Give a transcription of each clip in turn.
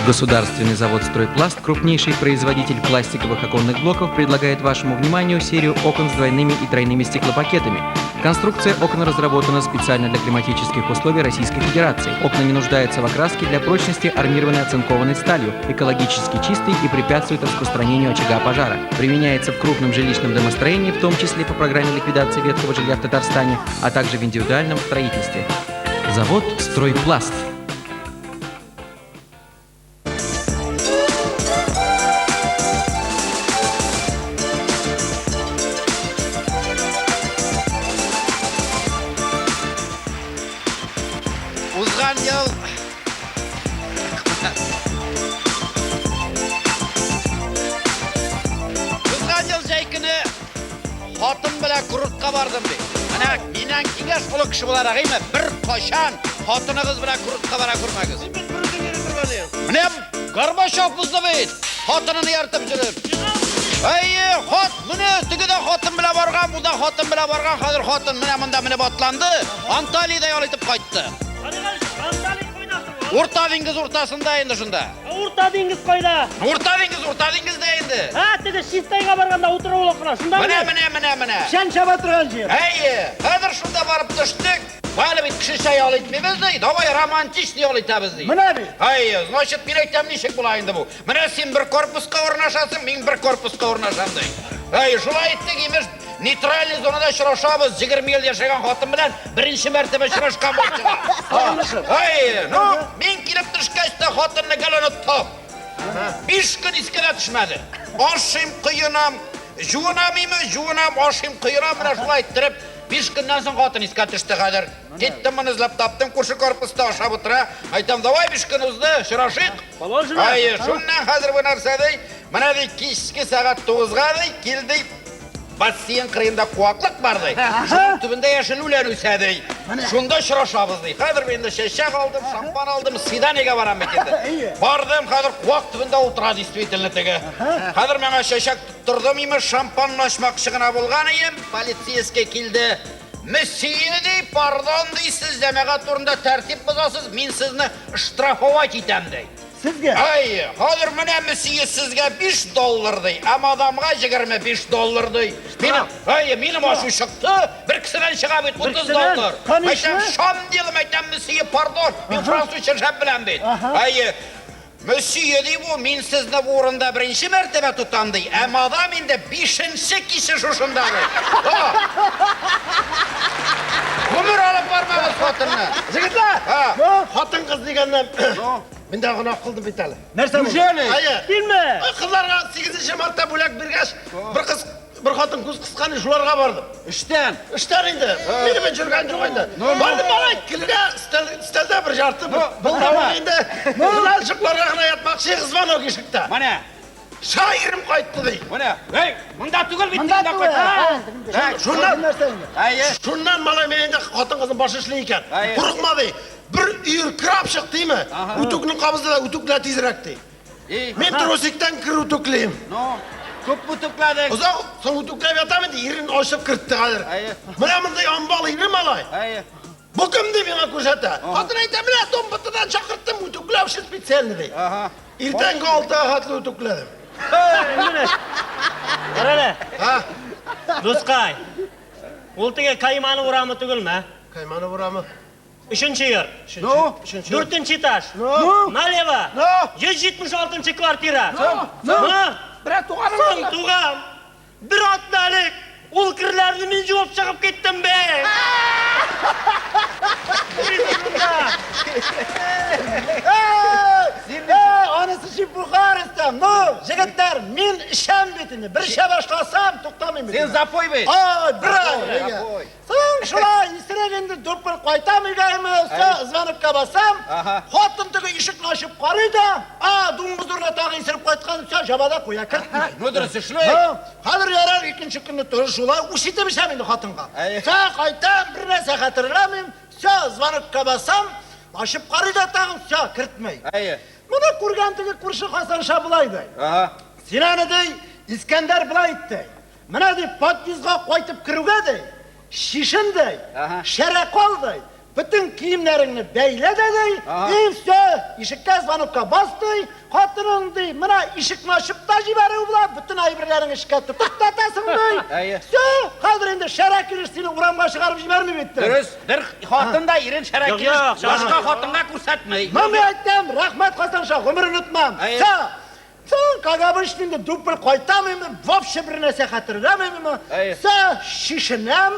Государственный завод «Стройпласт», крупнейший производитель пластиковых оконных блоков, предлагает вашему вниманию серию окон с двойными и тройными стеклопакетами. Конструкция окон разработана специально для климатических условий Российской Федерации. Окна не нуждаются в окраске, для прочности армированы оцинкованной сталью, экологически чистый и препятствует распространению очага пожара. Применяется в крупном жилищном домостроении, в том числе по программе ликвидации ветхого жилья в Татарстане, а также в индивидуальном строительстве. Завод «Стройпласт». Узган ел Узган ел җәй көне хатын белән курортка бардым ди. Менә миннән киңәш олы кеше буларак әйме, бер кашан хатыныгыз белән курортка бара күрмәгез. Менә Горбачев бузды бит. Хатынын ияртеп йөреп. Әйе, хат, менә теге дә хатын белән барган, бу да хатын белән барган, хәзер хатын менә монда менеп атланды. Анталиядә ял итеп кайтты. Урта диңгез уртасында инде шунда. Урта диңгез кайда? Урта диңгез, урта диңгездә инде. Һә, теге Чистайга барганда утырып ул кына. Шунда Менә, менә, менә, менә. Печән чаба торган җир. Әйе, хәзер шунда барып төштек. Әле бит кешечә ял итмибез ди, давай романтичный ял итәбез ди. Менә бит. Әйе, значит, мин әйтәм, ничек була инде бу? Менә син бер корпуска урнашасың, мин бер корпуска урнашам ди. Әйе, шулай иттек, имеш, нейтральный зонада очрашабыз, 20 ел яшәгән хатын белән беренче мәртәбә очрашкан булып чыга. Әйе, ну, мин килеп төшкәч тә хатынны гел оныттым. 5 көн искә дә төшмәде. Ашыйм, коенам, жуынам име, жуынам, ашыйм, коенам, менә шулай иттереп, 5 көннән соң хатын искә төште хәзер. Киттем моны эзләп таптым, күрше корпуста ашап утыра. Әйтәм, давай 5 көн узды, очрашыйк. Положено. Әйе, шуннан хәзер бу нәрсә ди? Менә ди кичке сәгать 9-га ди, килде. Бассейн кырыенда куаклык бар ди. Шуның төбендә яшел үлән үсә ди. Шунда очрашабыз ди. Хәзер мин инде чәчәк алдым, шампан алдым, свиданиегә барам бит инде. Бардым, хәзер куак төбендә утыра действительно теге. Хәзер миңа чәчәк тоттырдым, имеш, шампанны ачмакчы гына булган ием, полицейский килде. Месье ди, пардон ди, сез җәмәгать турында тәртип бозасыз, мин сезне штрафовать итәм ди. Сезгә? Әй, хәзер менә месье сезгә 5 доллар ди, ә мадамга 25 доллар ди. Минем, әй, минем ачу чыкты, бер кешедән чыга бит 30 кешедән? доллар. Конечно. Әйтәм, шам дилем, әйтәм, месье, пардон, мин французча шәп беләм бит. Әй, месье ди бу, мин сезне бу урында беренче мәртәбә тотам ди, ә мадам инде бишенче кеше шушында ди. Гомер алып бармагыз хатынны. Егетләр, Һа. хатын-кыз дигәннән мин дә гөнаһ кылдым бит әле. Нәрсә булды? Әйе. Синме? Ай, Кызларга 8 мартта бүләк биргәч, бер кыз, бер хатын күз кыскан, шуларга бардым. Эштән. Эштән инде. Минем белән йөргән юк инде. Бардым малай, килгә өстәл, өстәлдә бер жарты бер булдымы? тавык инде. Менә йокларга гына ятмакчы, звонок ишектә. Менә. Шаирым кайтты ди. Менә. Эй, монда түгел бит, Монда монда түгел. кайт. Һә, Шуннан нәрсә инде? Әйе. Шуннан малай мен инде хатын кызның башы эшли икән. Әйе. Курыкма ди. Бер өер краб чык дими? Үтүкне кабызды да үтүклә тизрәк ди. И, Мин трусиктан кер үтүклим. Ну, күп үтүкләдең. Озак соң үтүкләп ятам инде, ирен ачып кертте хәзер. Әйе. Менә мондай амбал ире малай. Әйе. Бу кем ди миңа күрсәтә. Хатын әйтә, менә Домбытыдан чакырттым, үтүкләүче специально ди. Ага. Иртәнге 6-га хәтле үтүкләдем. Менә. Кара әле, Һа? дускай. Ул теге Кайманы урамы түгелме? Кайманы урамы. Өченче йорт. Ну, Дүртенче этаж. Ну? Налево. Ну? 176 квартира. Ну? Ну? Берәр туганың Соң бар. туган. Бер атналык. Ул керләрне мин жуып чыгып киттем бе. Эй, анысы чепуха, Рөстәм. Ну, егетләр, мин эчәм бит инде. Бер эчә башласам, туктамыйм бит. Син запой бит. Ай, бер ай. Запой. Соң шулай исерек инде дупыр кайтам өйгә, всё, звонокка басам. Ага. Хатын теге ишекне ачып карый да, а, дуңгыз урына тагы исереп кайткан, всё, жаба да куя, кертми. Ну, дөрес эшли. Ну, хәзер ярар, икенче көнне тоже шулай үч итеп эчәм инде хатынга. Әйе. Всё, кайтам, бер нәрсә хәтерләмим, всё, звонокка басам, ачып карый да тагын, всё, кертми. Әйе. Моны күргән теге күрше Хасан болай ди. Ага. Син аны ди, Искәндәр болай итте. Менә ди, подъездга кайтып керүгә ди, шишен ди, Ага. шәрә кал ди. Бөтен киемнәреңне бәйлә дә ди, и все, ишеккә звонокка бас ди, хатының ди, менә ишекне ачып та җибәрү була, бөтен әйберләрең эшкә тотып та атасың ди. Әйе. Все, хәзер инде шәрә килеш сине урамга чыгарып җибәрми бит. Дөрес, бер хатын да ирен шәрә Юк, килеш юк, башка хатынга күрсәтми. Ну, мин әйтәм, рәхмәт Хәсәнша, гомер онытмам. Әйе. Все. Соң, как обычно, инде дубль кайтам инде, вообще бер нәрсә хәтерләмим инде. Әйе. Все, шешенәм,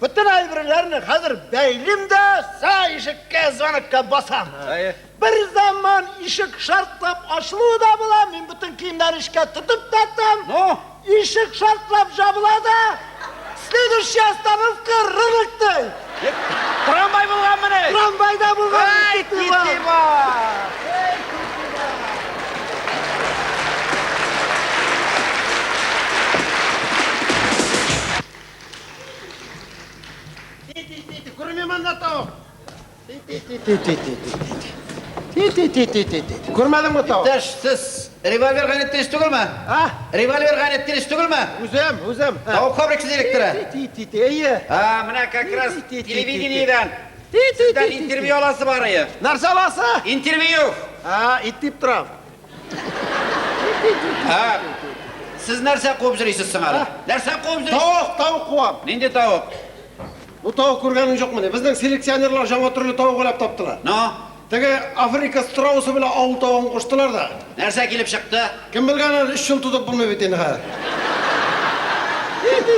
бөтен әйберләрне хәзер бәйлим дә, са ишеккә звонокка басам. Әйе. Бер заман ишек шартлап ачылуы да була, мин бөтен киемнәрне эшкә тотып та атам. Ну? Ишек шартлап жабыла да, следующая остановка рынок ди. Трамвай булганмыни? Трамвайда булган. Ай, китте китте Ти, күрмим анда тавык. Ти, ти, ти, ти, ти, ти, ти. Ти, ти, ти, ти, ти, ти. Күрмәдеңме тавык? Иптәш, сез револьвер Гайнетдинович түгелме? А? Револьвер Гайнетдинович түгелме? Үзем, үзем. Тавык фабрикасы директоры. Ти, ти, ти, әйе. А, менә как раз Ти, ти, ти, ти, телевидениедән Ти, ти, сездән ти, ти, интервью аласы бар иде. Нәрсә аласы? Интервью. А, ит дип торам. А, сез нәрсә куып йөрисез соң әле? Нәрсә куып йөрисез? Тавык, тавык куам. Нинди тавык? Бу тавык күргәнең юкмыни? Безнең селекционерлар яңа төрле тавык уйлап таптылар. Ну, Теге Африка страусы белән авыл тавыгын куштылар да. нәрсә килеп чыкты? Кем белгән әле 3 ел тотып булмый бит инде хәзер.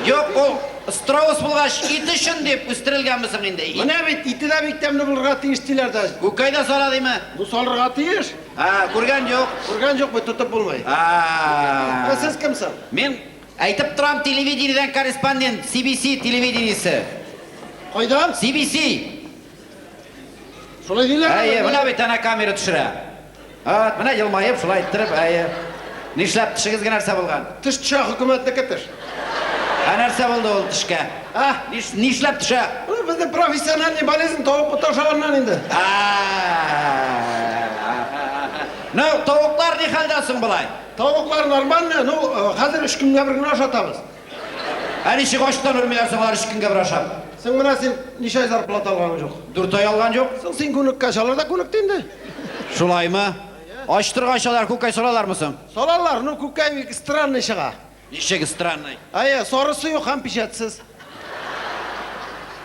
Юк, ул страус булгач, ит өчен дип үстерелгәнме соң инде? Ит. Менә бит ите дә бик тәмле булырга тиеш диләр дә. Күкәй дә сала димме? Бу салырга тиеш. А, күргән юк. Күргән юк бит, тотып булмый. А. Ә сез кемсең? Мин әйтеп торам телевидениедән корреспондент, CBC телевидениесе. Кайдан? CBC. Шулай диләр. Әйе, менә бит әнә камера төшерә. А, менә елмаеп шулай иттереп, әйе. Нишләп тешегезгә нәрсә булган? Теш төшә хөкүмәтнеке теш. Ә нәрсә булды ул тешкә? А? Нишләп төшә? Бу безнең профессиональный болезнь тавык боты ашаганнан инде. А. Ну, тавыклар ни хәлдә соң болай? Тавыклар нормально, ну, хәзер 3 көнгә бер генә ашатабыз. Ә ничек ачтан үлмиләр соң алар 3 көнгә бер ашап? Син менә син ничә ай зарплата алганың юк? 4 ай алган юк. Соң син күнеккәч, алар да күнекте инде. Шулаймы? Ач торгач алар күкәй салалармы соң? Салалар, ну күкәй бик странный чыга. Ничек странный? Әйе, сарысы юк һәм печатьсез.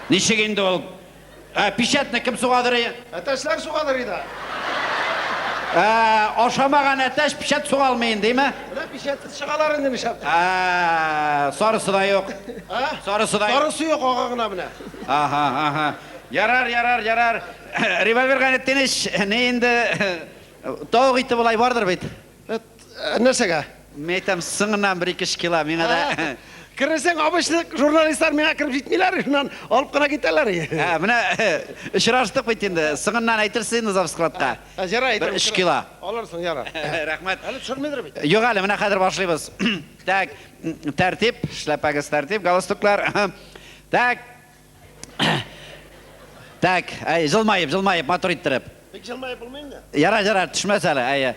Ничек инде ул? Ә, печатьне кем сугадыр? Әтәчләр сугадыр иде. Ә, ашамаган әтәч печать суга алмый инде, димме? Менә печатьсез чыгалар инде нишләп. Ә, сарысы да юк. А? Сарысы да юк. Сарысы юк, ага гына менә. Ага, ага. Ярар, ярар, ярар. Револьвер Гайнетдинович, ни инде тавык ите болай бардыр бит. Эт, нәрсәгә? Мин әйтәм, соңыннан 1-2 кило миңа да. Кересең, обычно журналистлар миңа кереп җитмиләр, шуннан алып кына китәләр. Ә, менә очраштык бит инде. Соңыннан әйтерсең инде завскладка. Ә, ярар, Бер әйтермен. 3 кило. Алырсың, ярар. Рәхмәт. Әле төшермидер бит. Юк әле, менә хәзер башлыйбыз. Так, тәртип, шляпагыз тәртип, галстуклар. Так. Так, әй, җылмаеп, җылмаеп, матур иттереп. Бик җылмаеп булмый инде. Ярар, ярар, төшмәс әле, әйе.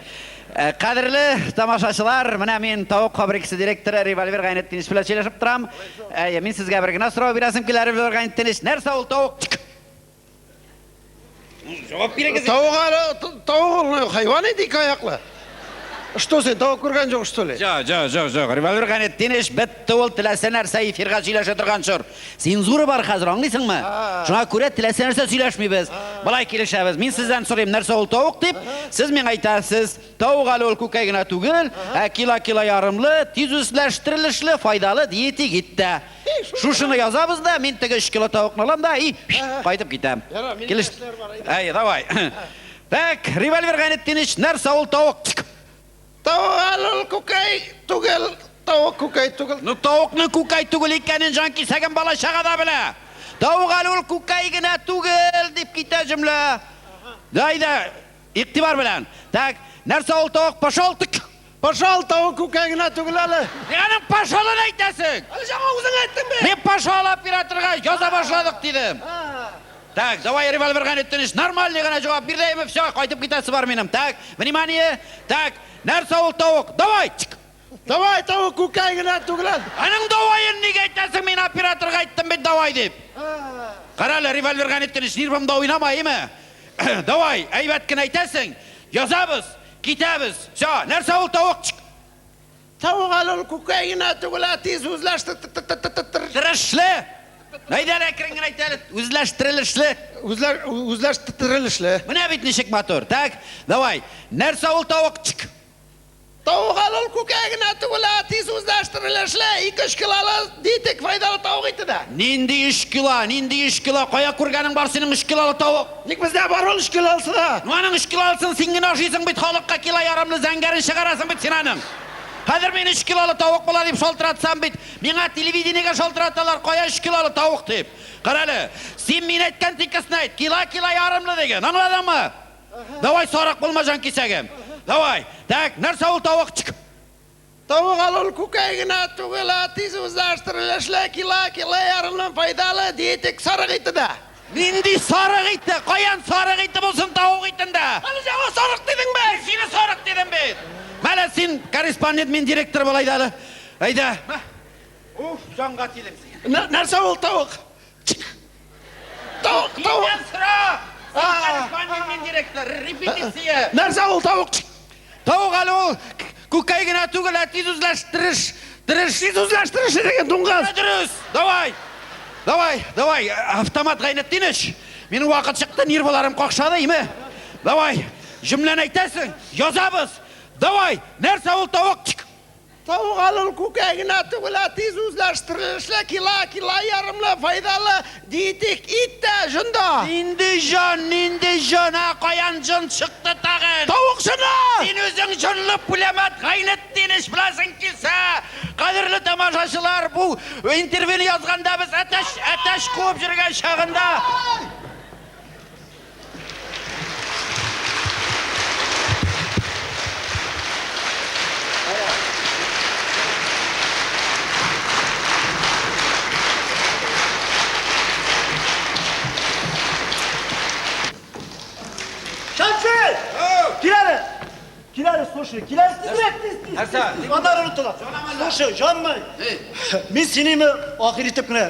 Кадерле тамашачылар, менә мин тавык фабрикасы директоры Револьвер Гайнетдинович белән сөйләшеп торам. Әйе, мин сезгә бер генә сорау бирәсем килә, Револьвер Гайнетдинович, нәрсә ул тавык? Җавап бирегез. Тавык әле, тавык ул хайван инде ике аяклы. Что син, тавык күргән юк, что ли? Жо, жо, жо, жо. Револьвер Гайнетдинович бетте ул теләсә нәрсә эфирга сөйләшә торган чор. Цензура бар хәзер, аңлыйсыңмы? Шуңа күрә теләсә нәрсә сөйләшмибез. Болай килешәбез. Мин сездән сорыйм, нәрсә ул тавык дип, сез миңа әйтәсез, тавык әле ул күкәй генә түгел, ә кило-кило ярымлы, тиз үзләштерелешле, файдалы диетик ит тә. Шушыны язабыз да, мин теге 3 кило тавыкны алам да, и кайтып китәм. Ярар, минем Килеш. эшләр бар, әйдә. Әй, давай. Так, револьвер Гайнетдинович, нәрсә ул тавык? Тавык әле ул күкәй түгел, тавык күкәй түгел. Ну тавыкның күкәй түгел икәнен җан кисәген бала чага да белә. Тавык әле ул күкәй генә түгел дип китә җөмлә. Әйдә, игътибар белән. Так, нәрсә ул тавык? Пошел ты. Пошел, тавык күкәй генә түгел әле. Син аның пошелын әйтәсең. Әле жаңа үзең әйттең бит. Мин пошел операторга яза башладык дидем. Так, давай револьвер Гайнетдинович, нормальный гына җавап бир дәйме, все, кайтып китәсе бар минем. Так, внимание, так, нәрсә ул тавык? Давай. Давай, тавык күкәй генә түгел әле. Аның давайын нигә әйтәсең? Мин операторга әйттем бит давай дип. Кара әле, револьверга ниткән эш, нервымда уйнама, әйеме? Давай, әйбәт кенә әйтәсең, язабыз, китәбез. Всё, нәрсә ул тавык? Чик. Тавык әле ул күкәй генә түгел, ә тиз үзләштерелешле. Тырышлы. Әйдә әле, әкрен генә әйт әле, үзләштерелешле. Үзләр, үзләштерелешле. Менә бит ничек матур. Так, давай. Нәрсә ул тавык? Чик. Тавык әле ул күкәй генә түгел, ә тиз үзләштерелешле, ике-өч килолы дитек файдалы тавык ите дә. Нинди өч кило, нинди өч кило, кая күргәнең бар синең өч килолы тавык? Ник бездә бар ул өч килолысы да? Ну аның өч килолысын син генә ашыйсың бит, халыкка кило ярымлы зәңгәрен чыгарасың бит син аның. Хәзер мин өч килолы тавык була дип шалтыратсам бит, миңа телевидениегә шалтыраталар, кая өч килолы тавык дип. Карале, син мин әйткән тикесне әйт, кило кило ярымлы диген, аңладыңмы? Давай, сарык булма, җанкисәгем. Давай. Так, нәрсә ул тавык? Чик. Тавык әле ул күкәй генә түгел, ә тиз үзләштерелешле, кило, кило ярымлы файдалы диетик сарык ите дә. Нинди сарык ите? Каян сарык ите булсын тавык итендә? Әле яңа сарык дидең бит. Мин сине сарык дидем бит. Мәле, син корреспондент, мин директор бул, әйдә әле. Әйдә. Уф, җанга тидем син. Нәрсә ул тавык? Чик. Тавык, тавык. Миннән сора! Син корреспондент, мин директор. Репетиция. Нәрсә ул тавык? Тавык әле ул күкәй генә түгел, ә тиз үзләштереш, тереш. Тиз үзләштереш дигән дуңгыз. Дөрес. Давай. Давай, давай. Автомат Гайнетдинович. Минем вакыт чыкты, нервыларым какшады, име? Давай. Җөмләне әйтәсең, язабыз. Давай. Нәрсә ул тавык? Тавык әле ул күкәй генә түгел, ә тиз үзләштерелешле, кило, кило ярымлы, файдалы диетик ит тә, җон да. Нинди җон, нинди җон, ә каян җон чыкты тагын? Тавык җоны! Син үзең җонлы пулемет Гайнетдинович беләсең килсә, кадерле тамашачылар, бу интервьюны язганда без әтәч, әтәч куып йөргән чагында. Шәмси! Кил әле! Кил әле, слушай, кил әле, тизрәк, тиз, тиз. Нәрсә? Аннары онытыла. Слушай, җанмай. Мин синеме ахир итеп кенә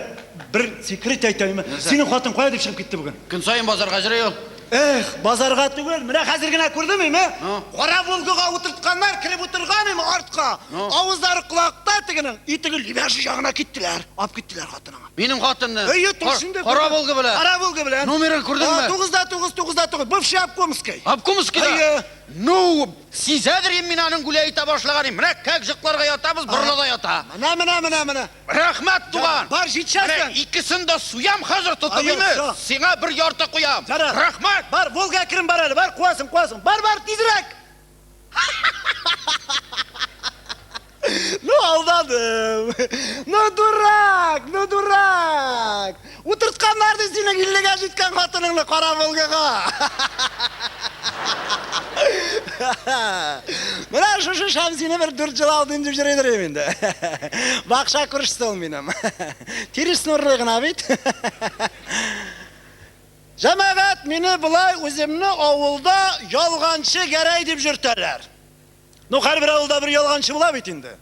бер секрет әйтәйме? Синең хатын кая дип чыгып китте бүген? Көн саен базарга йөри ул. Эх, базарга түгел, менә хәзер генә күрдем име? Кара Волгага утыртканнар, кереп утырган име артка. Авызлары колакта тегенең, и теге Лебяжий ягына киттеләр. Алып киттеләр хатыныңа. Минем хатынны. Әйе, шунда. Кара Волга белән. Кара Волга белән. Номерын күрдеңме? 9 да 9, 9 да 9. Бывший обкомский. Обкомскийда? Әйе. Ну, сизәдер инде мин аның гүләй итә башлаган. Менә как җыкларга ятабыз, борыла да ята. Менә, менә, менә, менә. Рәхмәт, туган. Бар, җитешәсең. Менә икесен дә суям хәзер тотып Әйе, инде. всё. Сиңа бер ярты куям. Ярар. Рәхмәт. Бар, Волга әкрен бар әле, бар, куасың, куасың. Бар, бар, тизрәк. Ну, алдадым. Ну, дурак, ну, дурак. Утыртканнар ди синең иллегә җиткән хатыныңны Кара Волгага. Менә шушы Шәмсине бер дүрт ел алдым дип йөридер идем инде. Бакча күршесе ул минем. Тирес нурлы гына бит. Җәмәгать, мине болай үземне авылда ялганчы Гәрәй дип йөртәләр. Ну, һәрбер авылда бер ялганчы була бит инде.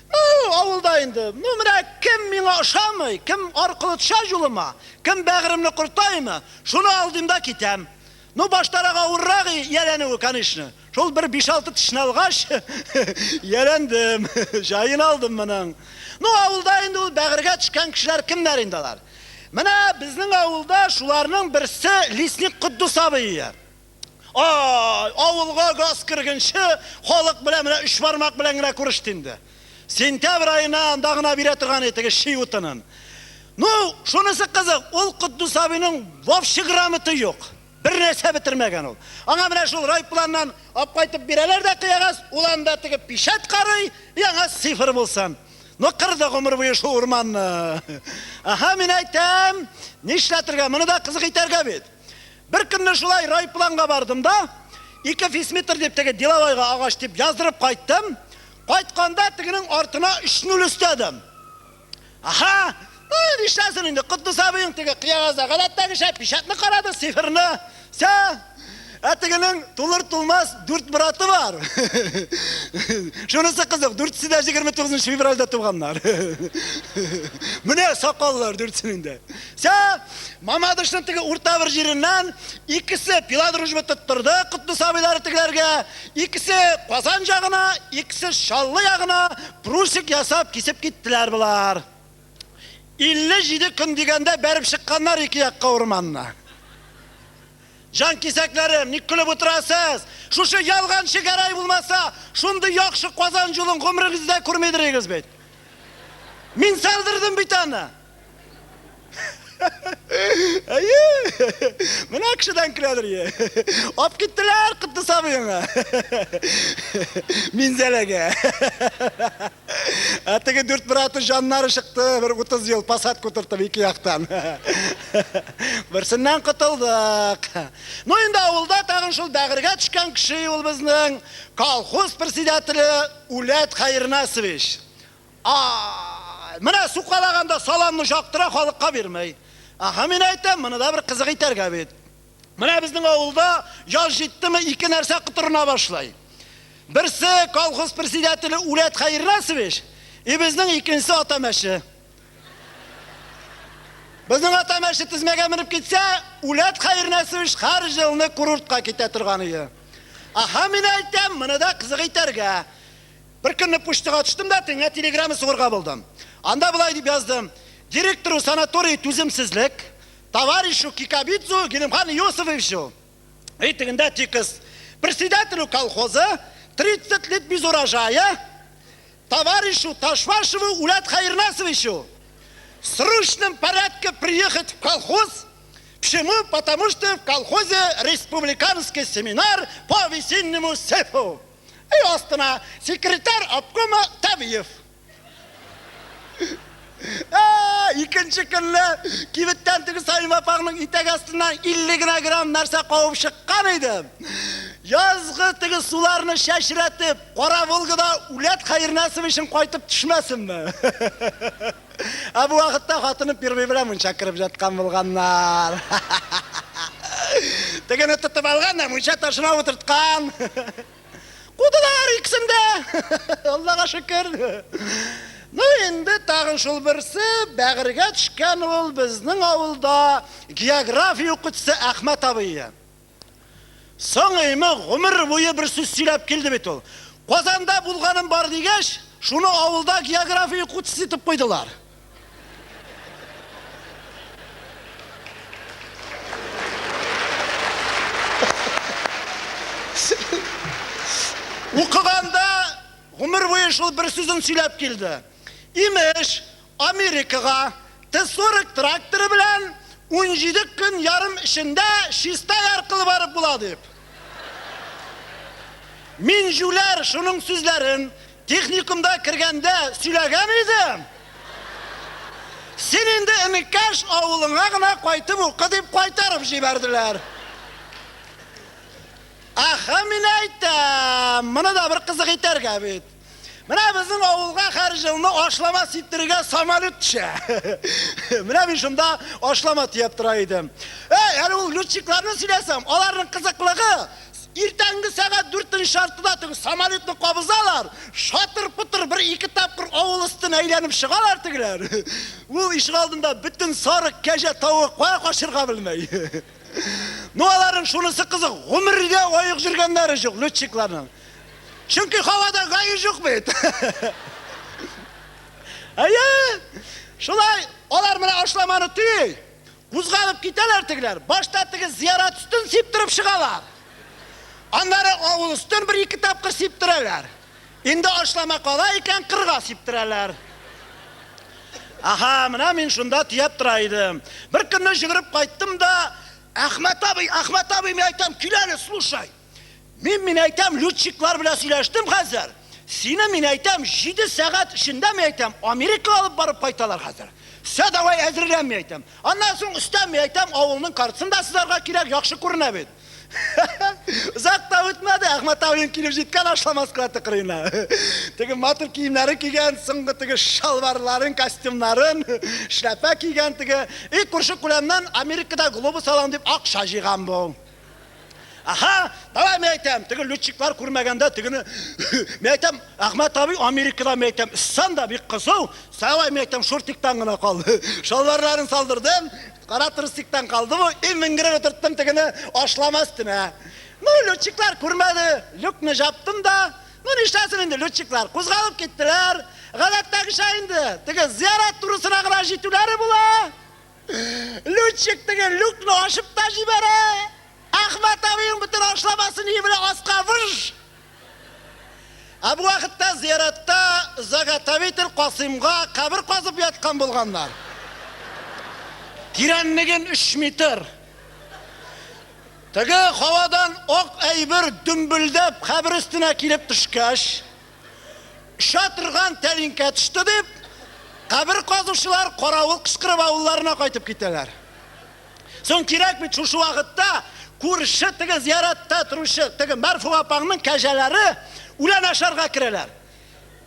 Ну, авылда инде. Ну, менә кем миңа ошамый, кем аркылы төшә юлыма, кем бәгыремне кортаймы, шуны алдым да китәм. Ну, баштарак авыррак ияләнүе, конечно. Шул бер 5-6 тешне алгач, ияләндем, җаен алдым моның. Ну, авылда инде ул бәгырьгә төшкән кешеләр кемнәр инде алар? Менә безнең авылда шуларның берсе Лесник Котдус абый. Ай, авылга газ кергенче халык белән менә өч бармак белән генә күреште инде. Сентябрь аена анда гына бирә торган иде теге ши утынын. Ну, шунысы кызык, ул Котдус абыйның вообще грамоты юк. Бер нәрсә бетермәгән ул. Аңа менә шул райпланнан алып кайтып бирәләр дә кыягаз, ул анда теге печать карый, яңа цифр булсын. Ну, кырды гомер буе шул урманны. Аһа, мин әйтәм, нишләтергә, моны да кызык итәргә бит. Бер көнне шулай райпланга бардым да, ике фисметр дип теге деловойга агач дип яздырып кайттым. Кайтканда тегенең артына өч нуль өстәдем. Аһа, ну, нишләсен инде, Котдус абыең теге кыягазда гадәттәгечә печатьне карады, цифрны. Сә. Ә тегенең тулыр-тулмас дүрт браты бар. Шунысы кызык, дүртесе дә 29 февральдә туганнар. Менә сакаллар дүртесенең дә. Сә, Мамадышның теге урта бер җиреннән икесе пила дружба тоттырды Котлы сабыйлары тегеләргә, икесе Казан ягына, икесе Чаллы ягына прусик ясап кисеп киттеләр болар. 57 көн дигәндә бәреп чыкканнар ике якка урманны. Җан кисәкләрем, ник көлеп утырасыз? Шушы ялганчы Гәрәй булмаса, шундый яхшы Казан юлын гомерегездә күрмидерегез бит. Мин салдырдым бит аны. Әйе. Менә кешедән көләдер. Ап киттеләр Котдус абыеңа. Минзәләгә. Ә теге дүрт браты җаннары чыкты, бер 30 ел посадка утыртып ике яктан. Берсеннән котылдык. Ну инде авылда тагын шул бәгырьгә төшкән кеше ул безнең колхоз председателе Үләт Хәернасович. Ай, менә сукалаганда саламны чактыра, халыкка бирмәй. Аһа, мин әйтәм, моны да бер кызык итәргә бит. Менә безнең авылда яз җиттеме, ике нәрсә котырына башлый. Берсе колхоз председателе Үләт Хәернасович, и безнең икенчесе ата мәче. Безнең ата мәче тезмәгә менеп китсә, Үләт Хәернасович һәр елны курортка китә торган иде. Аһа, мин әйтәм, моны да кызык итәргә. Бер көнне почтага төштем дә, тегеңә телеграмма сугырга булдым. Анда болай дип яздым: Директору санатория түземсезлек, товарищу Кикабидзу Гелимхан Иосифовичу, и тегендә текст, председателю колхоза 30 лет без урожая, товарищу Ташвашеву Улят Хайрнасовичу, в срочном порядке приехать в колхоз. Почему? Потому что в колхозе республиканский семинар по весеннему сейфу. И астына секретарь обкома Табиев. Ә, икенче көнне кибеттән теге Саим апаңның итәк астыннан 50 генә грамм нәрсә кабып чыккан идем. Язгы теге суларны чәчрәтеп, Кара Волгада Үләт Хәернәсов өчен кайтып төшмәсенме? Ә бу вакытта хатыны первый белән мунча кереп жаткан булганнар. Тегене тотып алган да мунча ташына утырткан. Кудылар икесен дә. Аллага шөкер. Ну инде тагын шул берсе бәгырьгә төшкән ул безнең авылда география укытучысы Әхмәт абый. Соң эйме гомер буе бер сүз сөйләп килде бит ул. Казанда булганым бар дигәч, шуны авылда география укытучысы итеп куйдылар. Укыганда гомер буе шул бер сүзен сөйләп килде. Имеш, Америкага Т-40 тракторы белән 17 көн ярым эчендә Чистай аркылы барып була дип. Мин җүләр шуның сүзләрен техникумда кергәндә сөйләгән идем. Син инде энекәш авылыңа гына кайтып укы дип кайтарып җибәрделәр. Әхә, мин әйтәм, моны да бер кызык итәргә бит. Менә безнең авылга һәр елны ашлама сиптерергә самолет төшә. Менә мин шунда ашлама төяп тора идем. Әй, әле ул летчикларны сөйләсәм, аларның кызыклыгы, иртәнге сәгать дүртенче яртыда теге самолетны кабызалар, шатыр-пытыр бер-ике тапкыр авыл өстен әйләнеп чыгалар тегеләр. Ул ишегалдында бөтен сарык, кәҗә, тавык кая качырга белмәй. Ну, аларның шунысы кызык, гомергә аек йөргәннәре юк летчикларның. Чөнки һавада гаи юк бит. Әйе, шулай алар менә ашламаны төйи, кузгалып китәләр тегеләр. Башта теге зиярат өстен сиптереп чыгалар. Аннары авыл өстен бер-ике тапкыр сиптерәләр. Инде ашлама кала икән, кырга сиптерәләр. Аһа, менә мин шунда төяп тора идем. Бер көнне йөгереп кайттым да, Әхмәт абый, Әхмәт абый, мин әйтәм, кил әле, слушай. Мин, мин әйтәм, летчиклар белән сөйләштем хәзер. Сине, мин әйтәм, 7 сәгать эчендә, мин әйтәм, Америкага алып барып кайталар хәзер. Всё, давай әзерлән, мин әйтәм. Аннан соң өстән, мин әйтәм, авылның картасын да сызарга кирәк, яхшы күренә бит. Озак та үтмәде, Әхмәт абыең килеп җиткән ашлама склады кырыена. Теге матур киемнәрен кигән, соңгы теге шалбарларын, костюмнарын, шляпа кигән теге. И күрше-күләмнән Америкада глобус алам дип акча җыйган бу. Аһа, давай, мин әйтәм, теге летчиклар күрмәгәндә тегене, мин әйтәм, Әхмәт абый Америкада, мин әйтәм, ыссан да бик кызу, давай, мин әйтәм, шортиктан гына кал. Шалбарларын салдырдым, кара трусиктан калды бу, и менгереп утырттым тегене ашлама өстенә. Ну, летчиклар күрмәде, люкны жаптым да, ну, нишләсен инде летчиклар, кузгалып киттеләр. Гадәттәгечә инде, теге зиярат турысына гына җитүләре була. Летчик теге люкны ачып та җибәрә. Әхмәт абыең бөтен ашламасын өе белән аска выж! Ә бу вакытта зияратта заготовитель Касыймга кабер казып яткан булганнар. Тирәнлеген өч метр. Теге һавадан ак әйбер дөмбелдәп кабер өстенә килеп төшкәч, оча торган тәлинкә төште дип, кабер казучылар каравыл кычкырып авылларына кайтып китәләр. Соң кирәк бит шушы вакытта күрше теге зияратта торучы теге Мәрфуга апаңның кәҗәләре үлән ашарга керәләр.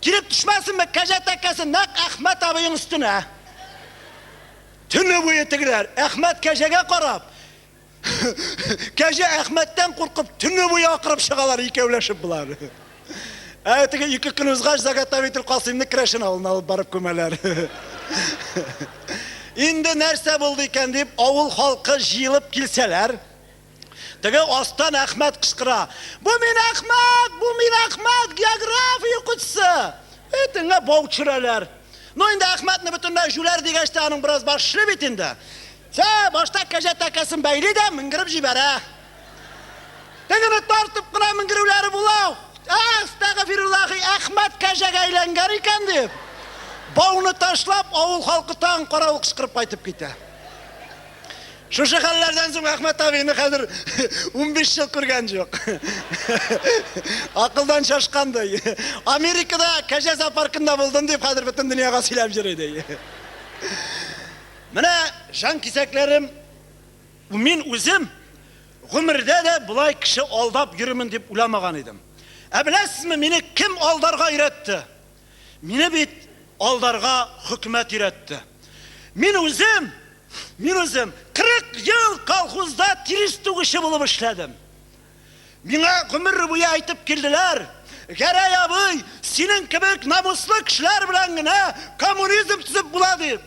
Килеп төшмәсенме кәҗә тәкәсе нәкъ Әхмәт абыең өстенә. Төне буе тегеләр Әхмәт кәҗәгә карап, кәҗә Әхмәттән куркып төне буе акырып чыгалар икәүләшеп болар. Ә теге ике көн узгач заготовитель Касыймны Керәшен авылына алып барып күмәләр. Инде нәрсә булды икән дип авыл халкы җыелып килсәләр, теге астан Әхмәт кычкыра: "Бу мин Әхмәт, бу мин Әхмәт, география укытучысы!" Этеңә бау төшерәләр. Ну инде Әхмәтне бөтенләй җүләр дигәч тә аның бераз баш эшли бит инде. Сә, башта кәҗә тәкәсен бәйли дә менгереп җибәрә. Тегене тартып кына менгерүләре була. Әстәгъфируллаһи, Әхмәт кәҗәгә әйләнгән икән дип, бауны ташлап, авыл халкы тагын каравыл кычкырып кайтып китә. Шушы хәлләрдән соң Әхмәт абыйны хәзер 15 ел күргән юк. Акылдан шашкан ди. Америкада кәҗә зоопаркында булдым дип хәзер бөтен дөньяга сөйләп йөри ди. Менә җан кисәкләрем, мин үзем гомердә дә болай кеше алдап йөримен дип уйламаган идем. Ә беләсезме, мине кем алдарга өйрәтте? Мине бит алдарга хөкүмәт өйрәтте. Мин үзем, мин үзем 40 ел колхозда тирес түгүче булып эшләдем. Миңа гомер буе әйтеп килделәр, Гәрәй абый, синең кебек намуслы кешеләр белән генә коммунизм төзеп була, дип.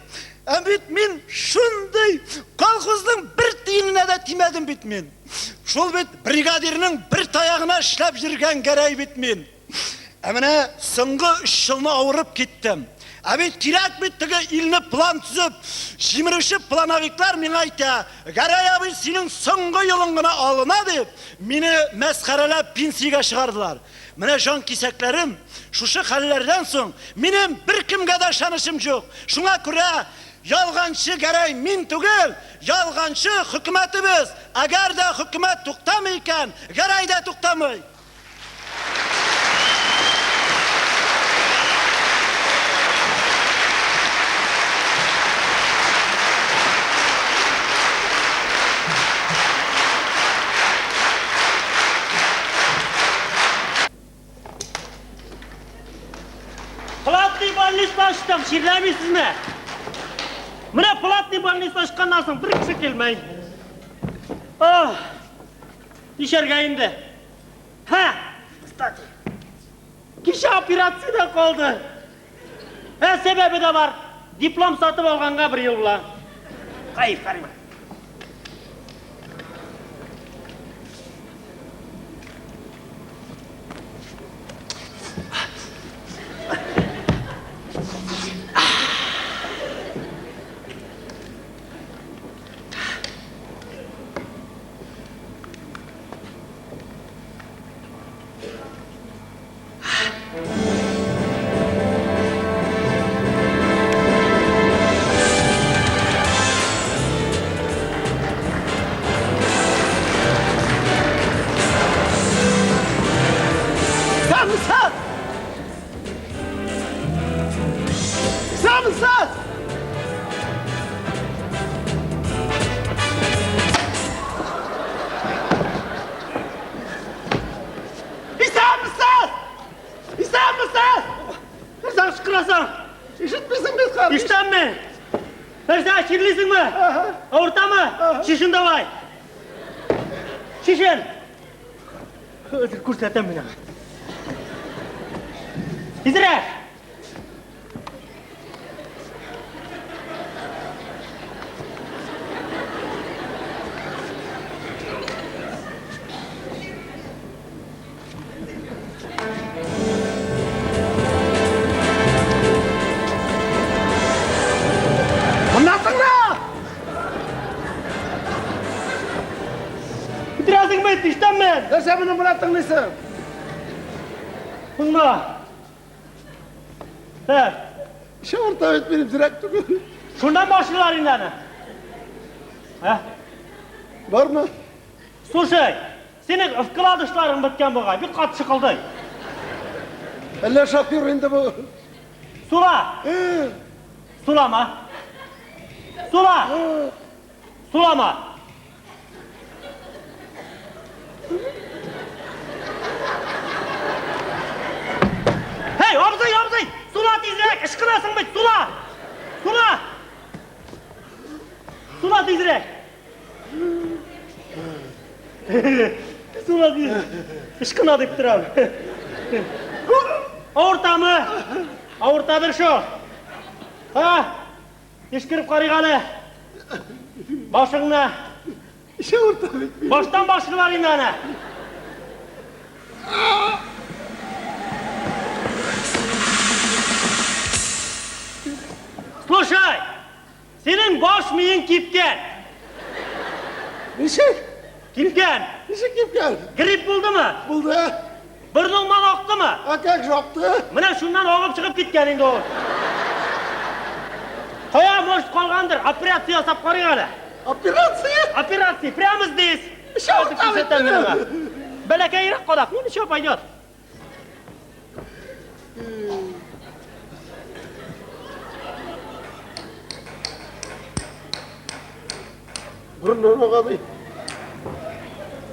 Ә бит мин шундый колхозның бер тиененә дә тимәдем бит мин. Шул бит бригадирның бер таягына эшләп йөргән Гәрәй бит мин. Ә менә соңгы өч елны авырып киттем. Ә бит кирәк бит теге илне план төзеп, җимерүче плановиклар миңа әйтә, Гәрәй абый, синең соңгы елың гына алына дип, мине мәсхәрәләп пенсиягә чыгардылар. Менә җан кисәкләрем, шушы хәлләрдән соң минем беркемгә дә ышанычым юк. Шуңа күрә ялганчы Гәрәй мин түгел, ялганчы хөкүмәтебез. Әгәр дә хөкүмәт туктамый икән, Гәрәй дә туктамый. Платный больница ачтым, чирләмисезме? Менә платный больница ачканнан соң бер кеше килмәй. Ах! Ничәргә инде? Һә! Кстати, кичә операциядә калды. Ә сәбәбе дә бар. Диплом сатып алганга бер ел була. Кайф, Карима. Исәнмесез! Исәнмесез! Исәнмесез! Исәнмесез! Нәрсә кычкырасың? Ишетмисең бит, кардәш. Ишетәмме? Нәрсә, чирлисеңме? Авыртамы? Чишен давай. Чишен. Хәзер күрсәтәм мин аңа. Тизрәк! Моннан тыңла! Үтерәсеңме, тиштәнме? Нәрсә моны менә тыңлыйсың? Тыңла. Так. Шавырта бит минем зирәк түгел. Шуннан башлыйлар инде аны. Ә? Бармы? Слушай, синең вкладышларың беткән бугай, бик каты шыкылдый. Әллә шофер инде бу? Сула! Сулама. Сула! Сулама! Һей, абзый, абзый! Сула тизрәк, ышкынасың бит, сула! Сула! Сула тизрәк! Сула тизрәк. Ышкына дип торам. Авыртамы? Авыртадыр шул. Ха? Тишкереп карыйк әле. Башыңны. Авырта бит. Баштан башлыйлар инде аны. Слушай, синең баш миең кипкән. Ничек? Кипкән. Ничек кипкән? Грипп булдымы? Булды. Борныңнан актымы? А как же акты? Менә шуннан агып чыгып киткән инде ул. Кая, может, калгандыр. Операция ясап карыйк әле. Операция? Операция прямо здесь. Чавырта бит минем. Бәләкәйрәк кадак, ну ничего, пойдет. Борыннан ага ди.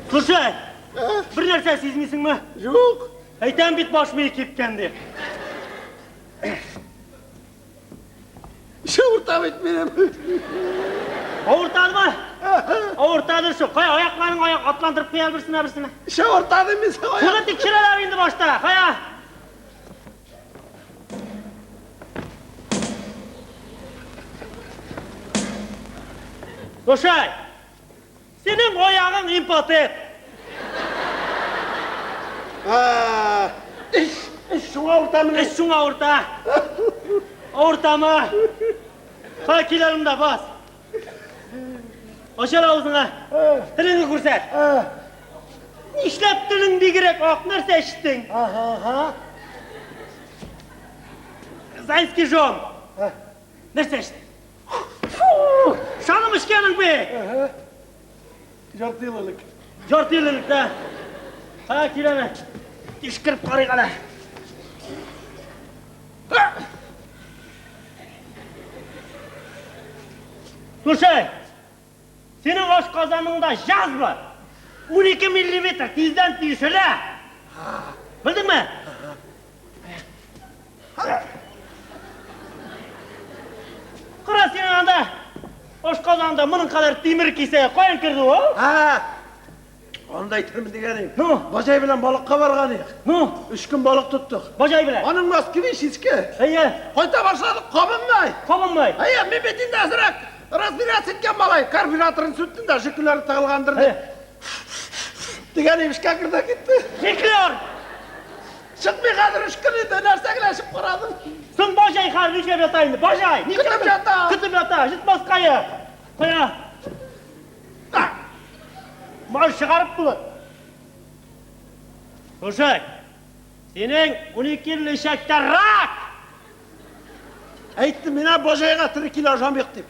Слушай, бер нәрсә сизмисеңме? Юк. Әйтәм бит, баш мие кипкән дип. Чавырта бит минем. Авыртадымы? Авыртадыр шул. Кая, аякларың аяк атландырып куя берсенә берсенә. Чавырта дим мин сиңа. Шуны тикшерәләр инде башта. Кая? Слушай, синең аягың импотент. Эш, эш шуңа авырта менә. Эш шуңа авырта. Авыртамы? Кая, кил әле монда, бас. Ач әле авызыңа. Телеңне күрсәт. Нишләп телең бигрәк ак, нәрсә эчтең? Ага. Зайский жом. Нәрсә эчтең? Фу! Шаным эчкәнең бит. Ярты ел элек. Ярты ел элек, да. Кая, кил әле. Тишкереп карыйк әле. Слушай, синең ашказаныңда язва. 12 миллиметр тиздән тишелә. Белдеңме? Кара, синең анда ашказаныңда моның кадәр тимер кисәге каян керде ул? Ha. Аны да әйтермен дигән идем. Ну? Баҗай белән балыкка барган идек. Ну, Өч көн балык тоттык. баҗай белән. Аның Москвич иске. Әйе, Кайта башладык, кабынмай. кабынмай. Әйе, мин бит инде әзрәк разбираться иткән малай. Карбюраторын сүттем дә, жиклер тыгылгандыр дип. Дигән эшкә керде китте. Жиклер! Чыкмый хәзер өч көн инде, нәрсә генә эчеп карадым. Соң баҗай хәзер нишләп ята инде? Баҗай! Көтеп ята. Көтеп ята, җитмәскәе. Кая? Мал чыгарып булыр. Слушай, синең 12 ел эчәктә рак! Әйттем мин баҗайга тере килә ашам юк дип.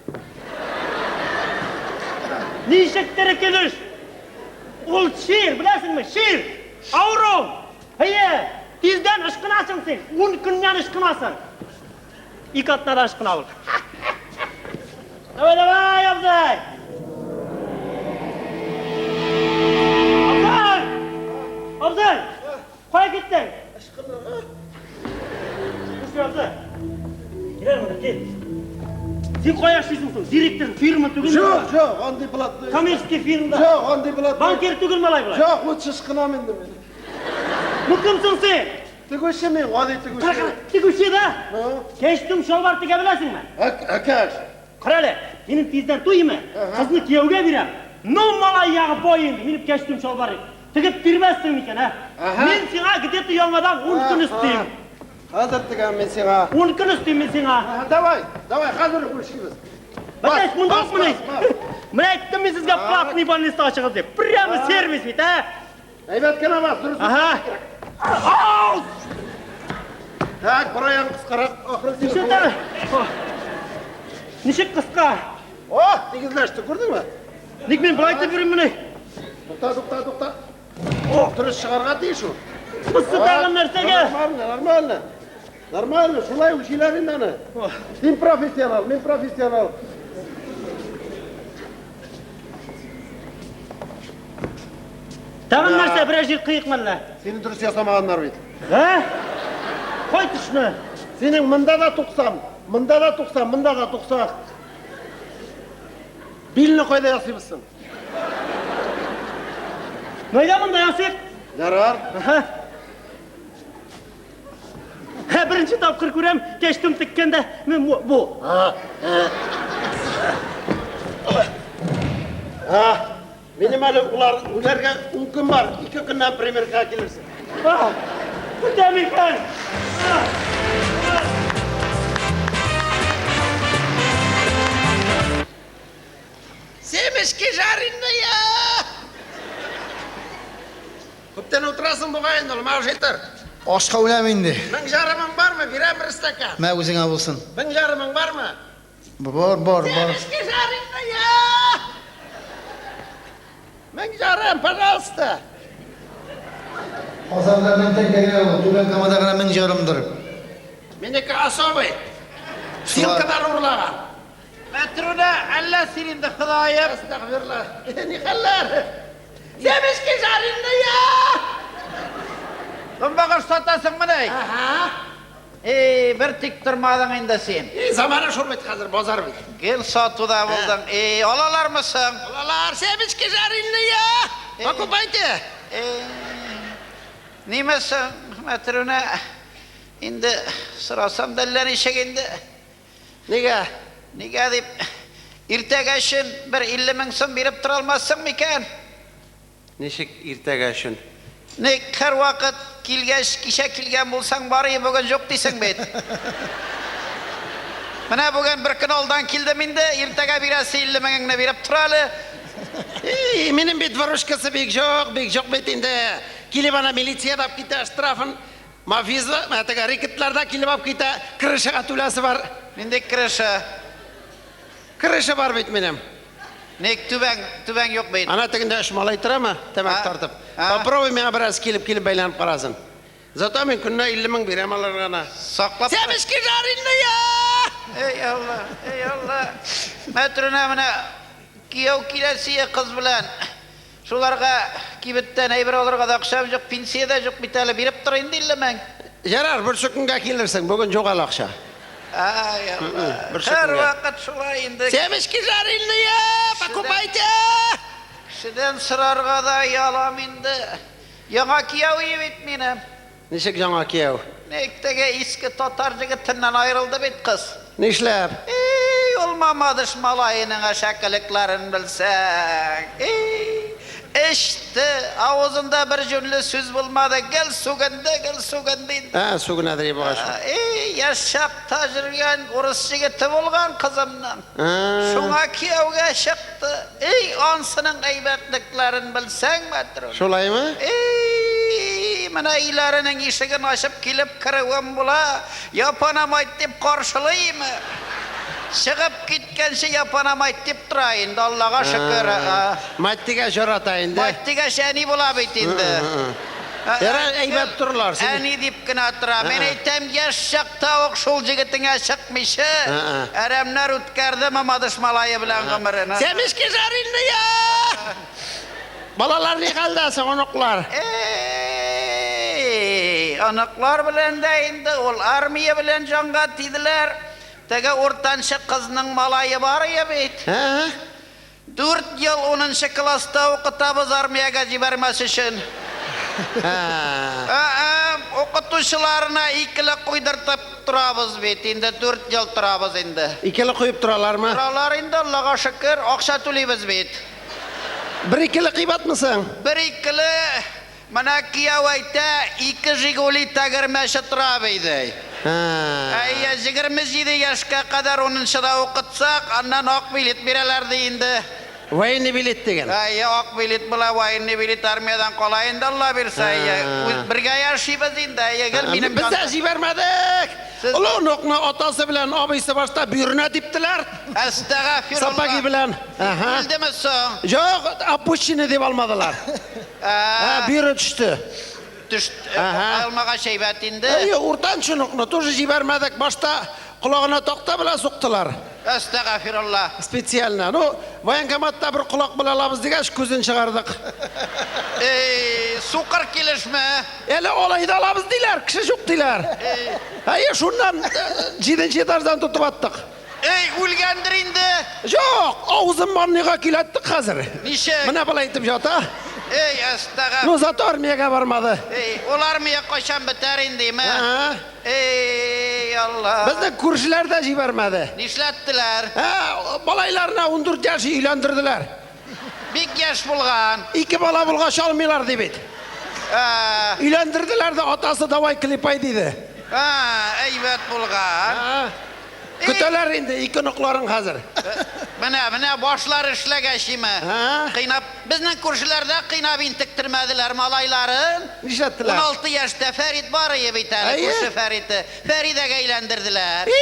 Ничек тере килеш? Ул чир, беләсеңме? Чир! Авыру! Әйе, тиздән ышкынасың син. 10 көннән ышкынасың. Ике атнадан ышкына ул. Давай, давай, абзый! Абзый! Абзый! Кая киттең? Ышкынырга. Слушай, абзый. Кил әле монда, кил. Син кая эшлисең соң? Директор фирма түгелме? Юк, юк, андый платный. Коммерческий фирмада. Юк, андый платный. Банкир түгел малай болай. Юк, лучше ышкынам инде мин. Ну кем соң син? Тегүче мин, гади Кара, кара, тегүче. тегүче да? Ну? Кәчтүм чалбар тегә беләсеңме? Әкәш. Кара әле, минем тиздән туймы? Кызны кияүгә бирәм. Ну, малай ягы бай инде, минем кәчтүм чалбар тегеп бирмәссең микән, ә? Ага. Мин сиңа где-то яңадан 10 көн өстим. Хәзер тегәм мин сиңа. 10 көн өстим мин сиңа. Ага, Давай, давай, хәзер үлчибез. Бәтәч, монда бас, ук менә. бас, бас. Менә әйттем мин сезгә платный больница ачыгыз дип. Прямо сервис бит, ә? Әйбәт кенә бас, дөрес. Ага. Ау! Так, бер аяң кыскарак, ахыры сине. Ничек тә? Ничек кыска? О, тигезләште, күрдеңме? Ник мин болай итеп йөрим менә? Тукта, тукта, тукта. О, дөрес чыгарга тиеш ул. Бусы тагын нәрсәгә? Нормально, нормально. Нормально, шулай үлчиләр инде аны. Син профессионал, мин профессионал. Тагын нәрсә, берәр җир кыек мәллә? Сине дөрес ясамаганнар бит. Ә? Кай төшне? Синең монда да 90, монда да 90, монда да 90. Билне кайда ясыйбыз соң? Найда монда ясыйк? Ярар. Аһа. Һә, беренче тапкыр күрәм, кәчтүм теккәндә мин бу. бу. Ha, минем әле улар үләргә 10 көн бар. 2 көннән примерка килерсең. А, Үтәм икән. А, Семечки жареные! Күптән утырасың бугай инде, Маужитер. Ашка үләм инде. Мең жарымың бармы? Бирәм бер стакан. Мә үзеңә булсын. Мең жарымың бармы? Бар, бар, бар. Семечки жареные! Мең жарым, пожалуйста. Казанда мең тәңкә генә ул, Түбән Камада гына мең жарымдыр. Минеке особый. Силкадан урлаган. Мәтрүнә, әллә син инде Ходаем. Әстәгъфирулла. Ни хәлләр? Семечки жареные! Көнбагыш сатасың менә. Ага. Эй, бер тик тормадың инде син. И, заманы шул бит хәзер, базар бит. Гел сатуда булдың. Эй, алалармы соң? Балалар, семечки жареные! Покупайте! Эй, ниме соң, Мәтрүнә? Инде сорасам да әллә ничек инде. Нигә? Нигә дип, иртәгә өчен бер 50 мең сум биреп тора алмассың микән? Ничек иртәгә өчен? Ник һәрвакыт килгәч, кичә килгән булсаң, бар и бүген юк дисең бит. Менә бүген бер көн алдан килдем инде, иртәгә бирәсе 50 меңеңне биреп тор әле. И, минем бит выручкасы бик юк, бик юк бит инде. Килеп ана милиция да алып китә штрафын. Мафиза, теге рэкетлар да килеп алып китә, крышага түләсе бар. Нинди крыша? Крыша бар бит минем. Ник түбәң, түбәң юк бит. Ана тегендә өч малай торамы, тәмәке А, тартып. а. Попробуй миңа бераз килеп-килеп бәйләнеп карасын. Зато мин көненә 50 мең бирәм аларга гына. Саклап. Семечки жареные! Эй Алла, эй Алла. Мәтрүнә менә кияү киләсе кыз белән. Шуларга кибеттән әйбер алырга да акчам юк, пенсия дә юк бит әле, биреп тор инде 50 мең. Ярар, бер көнгә килерсең, бүген юк әле акча. Ай Алла. Бер Һәр көнгә. вакыт шулай инде. Семечки жареные! Покупайте! Кешедән сорарга да оялам инде. Яңа кияү бит минем. Ничек яңа кияү? Ник теге иске татар егетеннән аерылды бит кыз. Нишләп? Ey, ул Мамадыш малаеның әшәкелекләрен белсәң. Ey, эчте, авызында бер җүнле сүз булмады. Гел сүгенде, гел сүгенде инде. Ә, сүгенәдер бугай. Ey, яшь чакта йөргән урыс егете булган кызымның. Шуңа кияүгә чыкты. Ey, ансының әйбәтлекләрен белсәң, мәтрүн. Шулаймы? Ey, менә өйләренең ишеген ачып килеп керүем була. Япанамайт дип каршылыймы? Чыгып киткәнче япанамайт дип тора инде, Аллага шөкер. Мать дигәч ярата инде. Мать дигәч әни була бит инде. Ярар, әйбәт торырлар. Әни дип кенә тора. Мин әйтәм, яшь чакта ук шул егетеңә чыкмыйча, әрәмнәр үткәрде Мамадыш малае белән гомерен. Семечки жареные! Балалар ни хәлдә соң, оныклар? Эй, оныклар белән дә инде ул армия белән җанга тиделәр. Теге уртанчы кызның малае бар иде бит. Ә? 4 ел 10 класста укытабыз армиягә җибәрмәс өчен. Ә. Укытучыларына икеле куйдыртып торабыз бит, инде 4 ел торабыз инде. Икеле куеп торалармы? Торалар инде, Аллага шөкер, акча түлибез бит. Бер икеле кыйбатмы соң? Бер икеле, менә кияү әйтә, ике Жигули тәгәрмәче тора бит, ди. Әйе, 27 яшькә кадәр унынчыда укытсак, аннан ак билет бирәләр, ди инде. Военный билет дигән. Әйе, ак билет була, военный билет армиядән кала инде, Алла бирсә, әйе. Үз бергә яшибез инде, әйе, гел минем Без дә җибәрмәдек. Олы оныкны атасы белән абыйсы башта бөеренә типтеләр. Әстәгафирулла. Сапоги белән. Ага. Үлдеме соң? Юк, опущенный дип алмадылар. Ә, бөере төште. Төш, алмагач әйбәт инде. Әйе, уртанчы оныкны тоже җибәрмәдек. Башта колагына такта белән суктылар. Әстәгафирулла. Специально. Ну, военкоматта бер колак белән алабыз дигәч, күзен чыгардык. Эй, сукыр килешме? Әле алай да алабыз диләр, кеше юк диләр. Әйе, шуннан җиденче этаждан тотып аттык. Эй, үлгәндер инде. Юк, авызын ванныйга көйләттек хәзер. Ничек? Менә болай итеп ята. Эй, әстәгаф. Ну, зато армиягә бармады. Эй, ул армия кайчан бетәр инде, име? Эй, Алла. Безне күршеләр дә җибәрмәде. Нишләттеләр? Ә, малайларына 14 яшь өйләндерделәр. Бик яшь булган. Ике бала булгач алмыйлар ди бит. Өйләндерделәр дә атасы давай клепай диде. Ә, әйбәт булган. Көтәләр инде ике оныкларын хәзер. Менә, менә башлар эшләгәч име. Кыйнап, безнең күршеләрдә кыйнап интектермәделәр малайларын. Нишләттеләр? 16 яшьтә Фәрит бар ие бит әле, күрше Фәрите. Фәридәгә әйләндерделәр.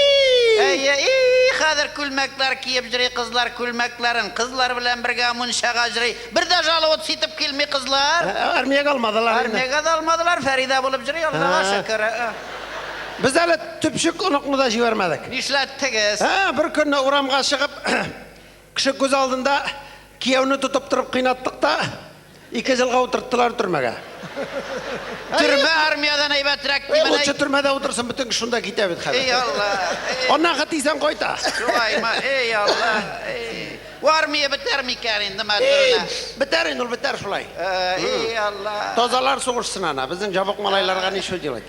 Әйе, и, хәзер күлмәкләр киеп йөри кызлар күлмәкләрен, кызлар белән бергә мунчага йөри. Бер дә жаловаться итеп килми кызлар. Армиягә алмадылар. Армиягә дә алмадылар, Фәридә булып йөри, Аллага шөкер. Без әле төпчек оныкны да җибәрмәдек. Нишләттегез? Ә, бер көнне урамга чыгып, кеше күз алдында кияүне тотып торып кыйнаттык та, ике елга утырттылар төрмәгә. Төрмә армиядән әйбәтрәк димен. Лучше төрмәдә утырсын, бөтен кеше шунда китә бит хәзер. Эй Алла. Аннан хат исән кайта. Шулаймы? Эй Алла. Бу армия бетәр микән инде мәтөренә? Бетәр инде ул, бетәр шулай. Эй Алла. Тазалар сугышсын ана, безнең җабык малайларга ничего делать.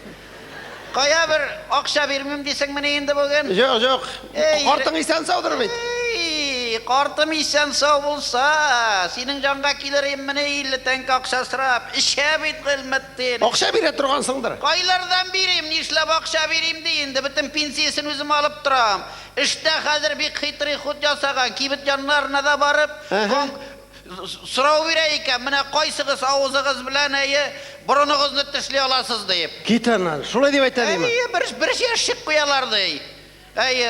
Кая бер акча бирмим дисеңмени инде бүген? Юк, юк. Картың исән саудыр бит. Эй, картым исән сау булса, синең җанга килер идеммени 50 тәңкә акча сорап? Эчә бит Гыйльметдин. Акча бирә торгансыңдыр. Кайлардан бирим, нишләп акча бирим ди инде, бөтен пенсиясен үзем алып торам. Эштә хәзер бик хитрый ход ясаган, кибет яннарына да барып, сорау бирә икән, менә кайсыгыз авызыгыз белән, әйе, борыныгызны тешли аласыз, дип. Кит аннан, шулай дип әйтә диме? Әйе, бер, бер ящик куялар, ди. Әйе,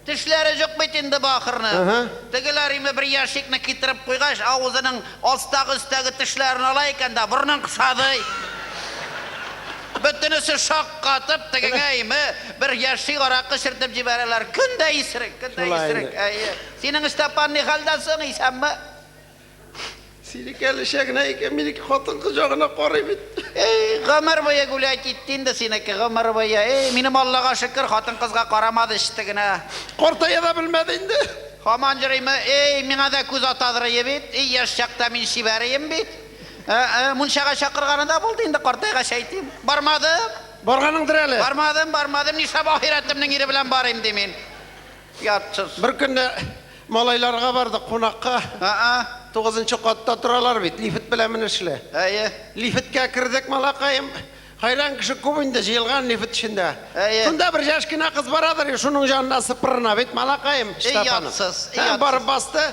тешләре юк бит инде бахырның. Тегеләр име бер ящикны китереп куйгач, авызының астагы өстәге тешләрен ала икән дә, борынын кыса, ди. Бөтенесе шаккатып, тегеңә име бер ящик аракы чертеп җибәрәләр. Көн дә исерек, көн дә исерек. Әйе. Синең Ычтапан ни хәлдә соң, исәнме? Синеке әле эчә генә икән, минеке хатын-кыз ягына карый бит. Эй, гомер буе гулять итте инде синеке, гомер буе. Эй, минем Аллага шөкер, хатын-кызга карамады, эчте генә. Картая да белмәде инде. Һаман йөриме? Эй, миңа да күз атадыр ие бит. Эй, яшь чакта мин чибәр ием бит. Мунчага чакырганы да булды инде, картайгач әйтим. Бармадым. Барганыңдыр әле. Бармадым, бармадым. Нишләп ахирәтемнең ире белән барыйм ди мин. Ятсыз. Бер көнне малайларга бардык кунакка. Тугызынчы катта торалар бит, лифт белән менешле. Әйе. Лифткә кердек, малакаем. Хайран кеше күп инде җыелган лифт эчендә. Әйе. Шунда бер яшь кенә кыз барадыр, шуның янына сыпырына бит, малакаем. Эй, ятсыз, эй, ятсыз. Барып басты.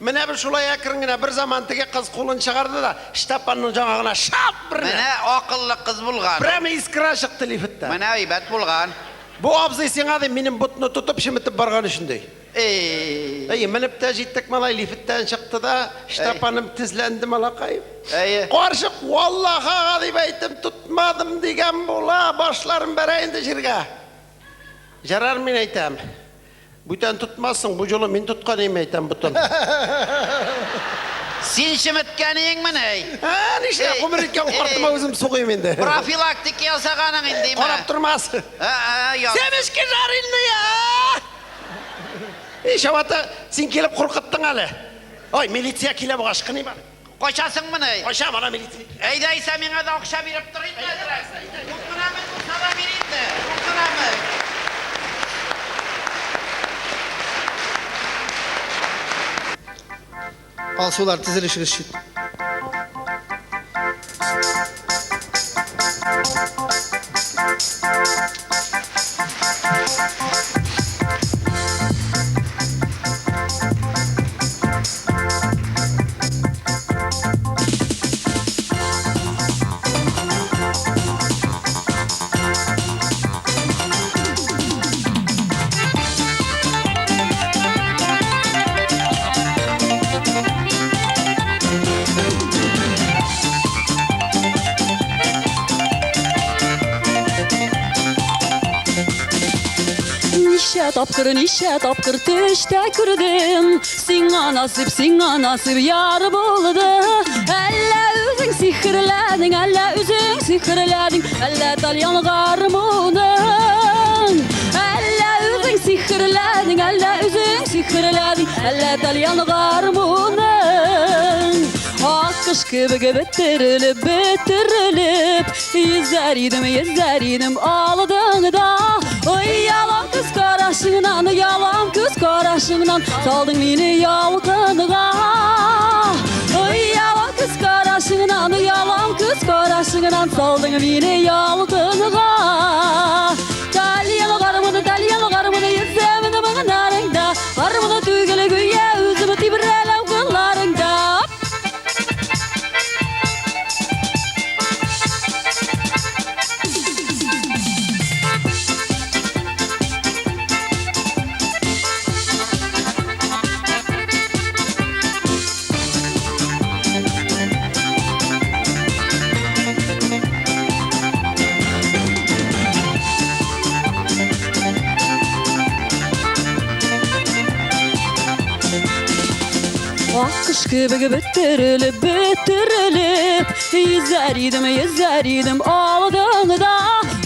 Менә бер шулай әкрен генә бер заман теге кыз кулын чыгарды да, Ычтапанның яңагына шап берне. Менә акыллы кыз булган. Прямо искра чыкты лифттан. Менә әйбәт булган. Бу абзый сиңа ди, минем ботны тотып чеметеп барган өчен ди. Эй. Әйе, менеп тә җиттек, малай, лифттан чыкты да, Ычтапаным тезләнде, малакай. Әйе. Карчык, валлаһага дип әйтеп тотмадым дигән була, башларын бәрә инде җиргә. Ярар, мин әйтәм. Бүтән тотмассың, бу юлы мин тоткан идем, әйтәм ботын. Син чеметкән идеңмени? Ә, нишләп гомер иткән картыма үзем сугыйм инде. Профилактика ясаганың инде, име? Карап тормас. Семечки жареные! Эй, Чабата, син килеп куркыттың әле. Ой, милиция килә бугай, кыйныйм әле. Качасыңмыни? Качам, ана милиция. Әйдә исә миңа да акча биреп тор инде әзрәк. Күп кенә мин булсам. Алсулар, тезелешегез чит. Ничә тапкыр, ничә тапкыр төштә күрдем, Сиңа насыйп, сиңа насыйп яр булды. Әллә үзең сихерләдең, әллә үзең сихерләдең, әллә тальян гармуның. Әллә үзең сихерләдең, әллә үзең сихерләдең, әллә тальян гармуның. Аккош кебек бөтерелеп, бөтерелеп, Йөзәр идем, йөзәр идем алдыңда. Оялам күз карашыңнан, оялам күз карашыңнан, Салдың мине ялкынга. Оялам күз карашыңнан, оялам күз карашыңнан, Салдың мине ялкынга. Тальян гармуны, тальян гармуны, йөзәмен моңнарыңда, Гармуны түгел гүя үзем тибрәләм кулларыңда. Аккош кебек бөтерелеп, бөтерелеп, Йөзәр идем, йөзәр идем алдыңда.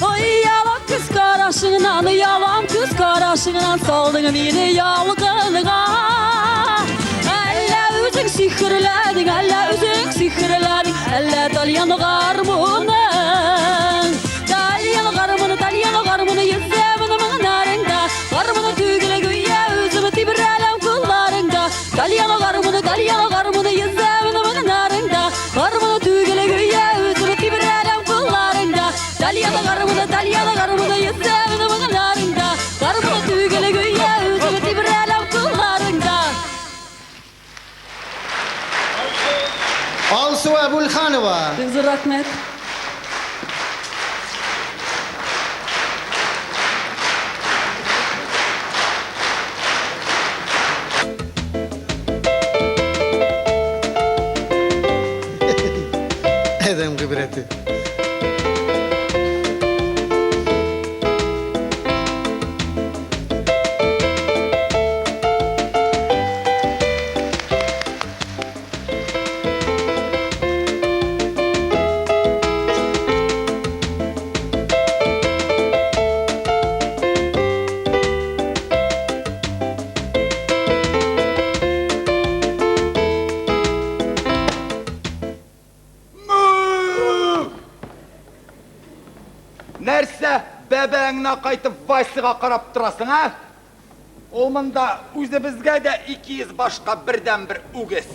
Оялам күз карашыңнан, оялам күз карашыңнан, Салдың мине ялкынга. Әллә үзең сихерләдең, әллә үзең сихерләдең, әллә тальян гармуның. Тальян гармуны, тальян гармуны, йөзәмен моңнарыңда, Гармуны түгел гүя үзем тибрәләм кулларыңда. Тальян гармуны, тальян гармуны, йөзәмен моңнарыңда, Гармуны түгел гүя үзем тибрәләм кулларыңда. Тальян гармуны, тальян гармуны, йөзәмен моңнарыңда, Гармуны түгел гүя үзем тибрәләм кулларыңда. Алсу Әбүлханова. Бик зур рәхмәт. Адәм гыйбрәте. Нәрсә, бәбәңне кайтып Васяга карап торасың, а? Ул монда үзебезгә дә 200 башка бердән-бер үгез.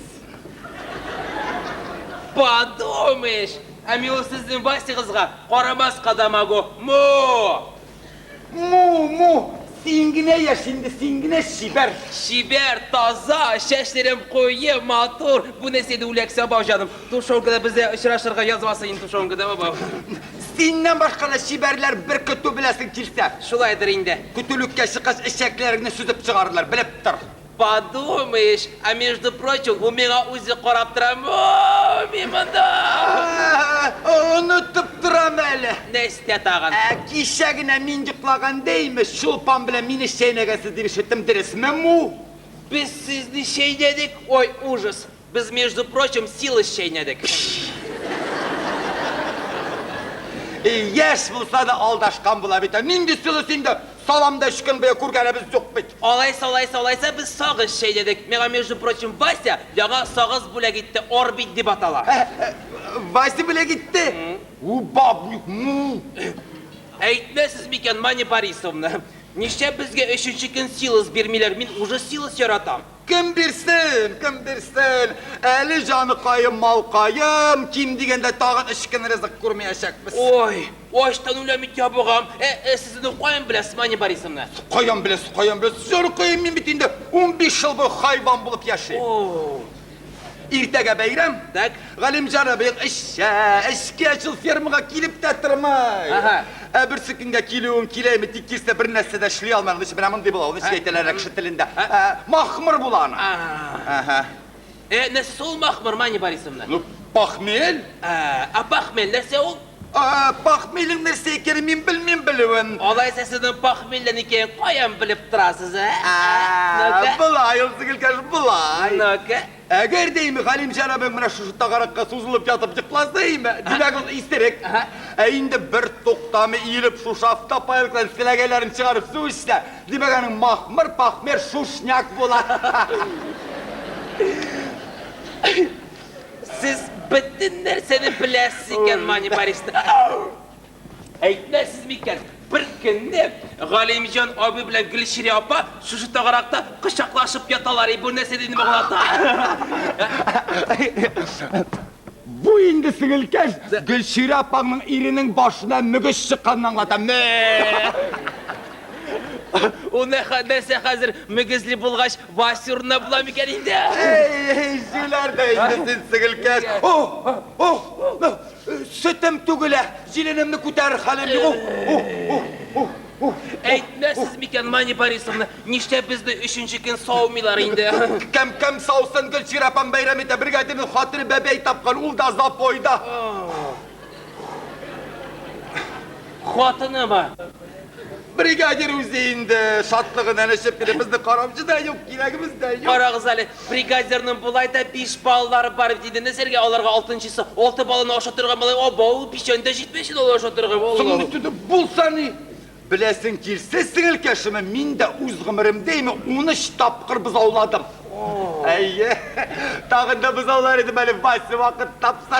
Подумаешь, ә мин ул сезнең Васягызга карамаска да могу. Му! Му, му, син генә яшь инде, син генә чибәр. Чибәр, таза, чәчләрем куе, матур. Бу нәрсә инде үләксә, бау җаным. Тушенкада бездә очрашырга язмасын инде тушенкада, бабау. Синнән башка да чибәрләр бер көтү беләсең килсә. Шулайдыр инде. Көтүлеккә чыккач, эчәкләреңне сөзеп чыгарырлар, белеп тор. Подумаешь, а между прочим, ул миңа үзе карап тора. Му, мин монда. Онытып торам әле. Нәрсә тагын? Ә кичә генә мин йоклаган дейме, Чулпан белән мине чәйнәгәнсез дип ишеттем, дөресме, му? Без сезне чәйнәдек. Ой, ужас. Без, между прочим, силос чәйнәдек. Яшь булса да алдашкан була бит. Нинди силос инде? Саламда өч көн буе күргәнебез юк бит. Алайса, алайса, алайса, без сагыз чәйнәдек. Миңа, между прочим, Вася яңа сагыз бүләк итте, Орбит дип атала. Вася бүләк итте? У, бабник, му. Әйтмәсез микән, Маня Борисовна? Нишләп безгә өченче көн силос бирмиләр? Мин уже силос яратам. Кем бирсен, кем бирсен? Әле җаныкаем, малкаем, ким дигәндә тагын өч көн ризык күрмәячәкбез. Ой, ачтан үләм бит ябыгам. Ә, ә сез аны каян беләсез, Маня Борисовна? Каян беләсез, каян беләсез? Җаныкаем, мин бит инде 15 ел буе хайван булып яшим. Иртәгә бәйрәм. Так. Галимҗан абый эчә, эчкәч ул фермага килеп тә тормый. Ага. Ә берсе көнгә килүен киләме, тик килсә бер нәрсә дә эшли алмый. Аның менә мондый була, ул ничек әйтәләр кеше телендә. Махмыр була аны. Ага. Э, нәрсә ул махмыр, Маня Борисовна? Ну, похмель. Ә похмель нәрсә ул? Похмельнең нәрсә икәнен мин белмим белүен. Алайса сезнең похмельдән икәнен каян белеп торасыз, ә? Ну-ка. Болай ул, сеңелкәш, болай. Ну-ка. Әгәр дә инде Галимҗан абый менә шушы тагаракка сузылып ятып йокласа име, димәк ул исерек. Ә инде бер туктамый иелеп шушы автопайлоттан селәгәйләрен чыгарып су эчсә, димәк аның махмыр, пахмер, шушняк була. Сез бөтен нәрсәне беләсез икән, Маня Борисовна. Әйтмәссез микән, бер көнне Галимҗан абый белән Гөлчирә апа шушы тагаракта кочаклашып яталар, и бу нәрсә дип аңлата? Бу инде, сеңелкәш, Гөлчирә апаңның иренең башына мөгез чыкканын аңлата. Мә! Ул нәрсә хәзер мөгезле булгач, Вася урынына була микән инде? Эй, эй, җүләр дә инде син, сеңелкәш. О, о, сөтем түгелә, җиленемне күтәрер хәлем юк. О, о, о, о. Әйтмәссез микән, Маня Борисовна, нишләп безне өченче көн саумыйлар инде? Кем кем саусын, Гөлчирә апаң бәйрәм итә, бригадирның хатыны бәбәй тапкан, ул да запойда. Хатынымы? Бригадир үзе инде шатлыгыннан эчеп килә, безне караучы да юк, кирәгебез дә юк. Карагыз әле, бригадирның болай да биш балалары бар бит инде, нәрсәгә аларга алтынчысы? Алты баланы ашатырга малай, абау, печән дә җитмәс инде алар ашатырга. Соң булса ни? Беләсең килсә, сеңелкәшеме, мин дә үз гомеремдә име 13 тапкыр бозауладым. Әйе, тагын да бозаулар идем әле, Вася вакыт тапса.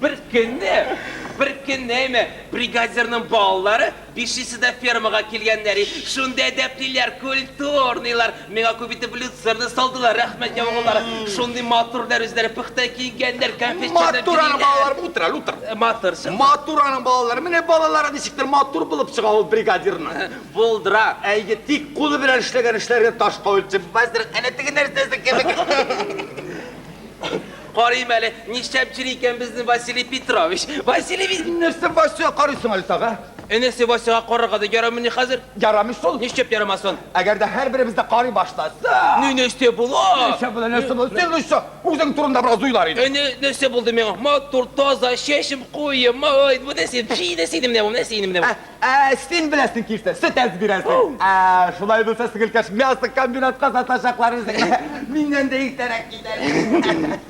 Бер көнне, бер көнне әйме, бригадирның балалары бишесе дә фермага килгәннәр. Шунда әдәплиләр, культурныйлар. Миңа күп итеп люцерны салдылар, рәхмәт яугылар. Шундый матурлар үзләре, пөхтә киенгәннәр, конфет чәйнәп Матур аның йөриләр. балалары, утыр әле, утыр. Матур. Матур аның балалары. Менә балалары ничектер матур булып чыга ул бригадирның. Булдыра. Әйе, тик кулы белән эшләгән эшләргә таш кабып чыкмастыр. Әнә теге нәрсәсе кебек. Карыйм әле, нишләп йөри икән безнең Василий Петрович? Василий Петрович! Нәрсә Васяга карыйсың әле тагы? Энесе Васяга карарга да ярамый хәзер. Ярамый шул. Нишләп ярамасын? Әгәр дә һәрберебез дә карый башласа. Ну, нәрсә була? Нәрсә була, нәрсә була? Син лучше үзең турында бераз уйлар идең. Әне, нәрсә булды миңа? Матур, таза, чәчем куе, ой, бу нәрсә? Пши, нәрсә инде менә бу, нәрсә инде менә бу? Ә, син беләсең килсә, сөт әз бирәсең. Ә, шулай булса, сеңелкәш, мясо комбинатка сатачаклар үзеңне. Миннән дә иртәрәк китәр.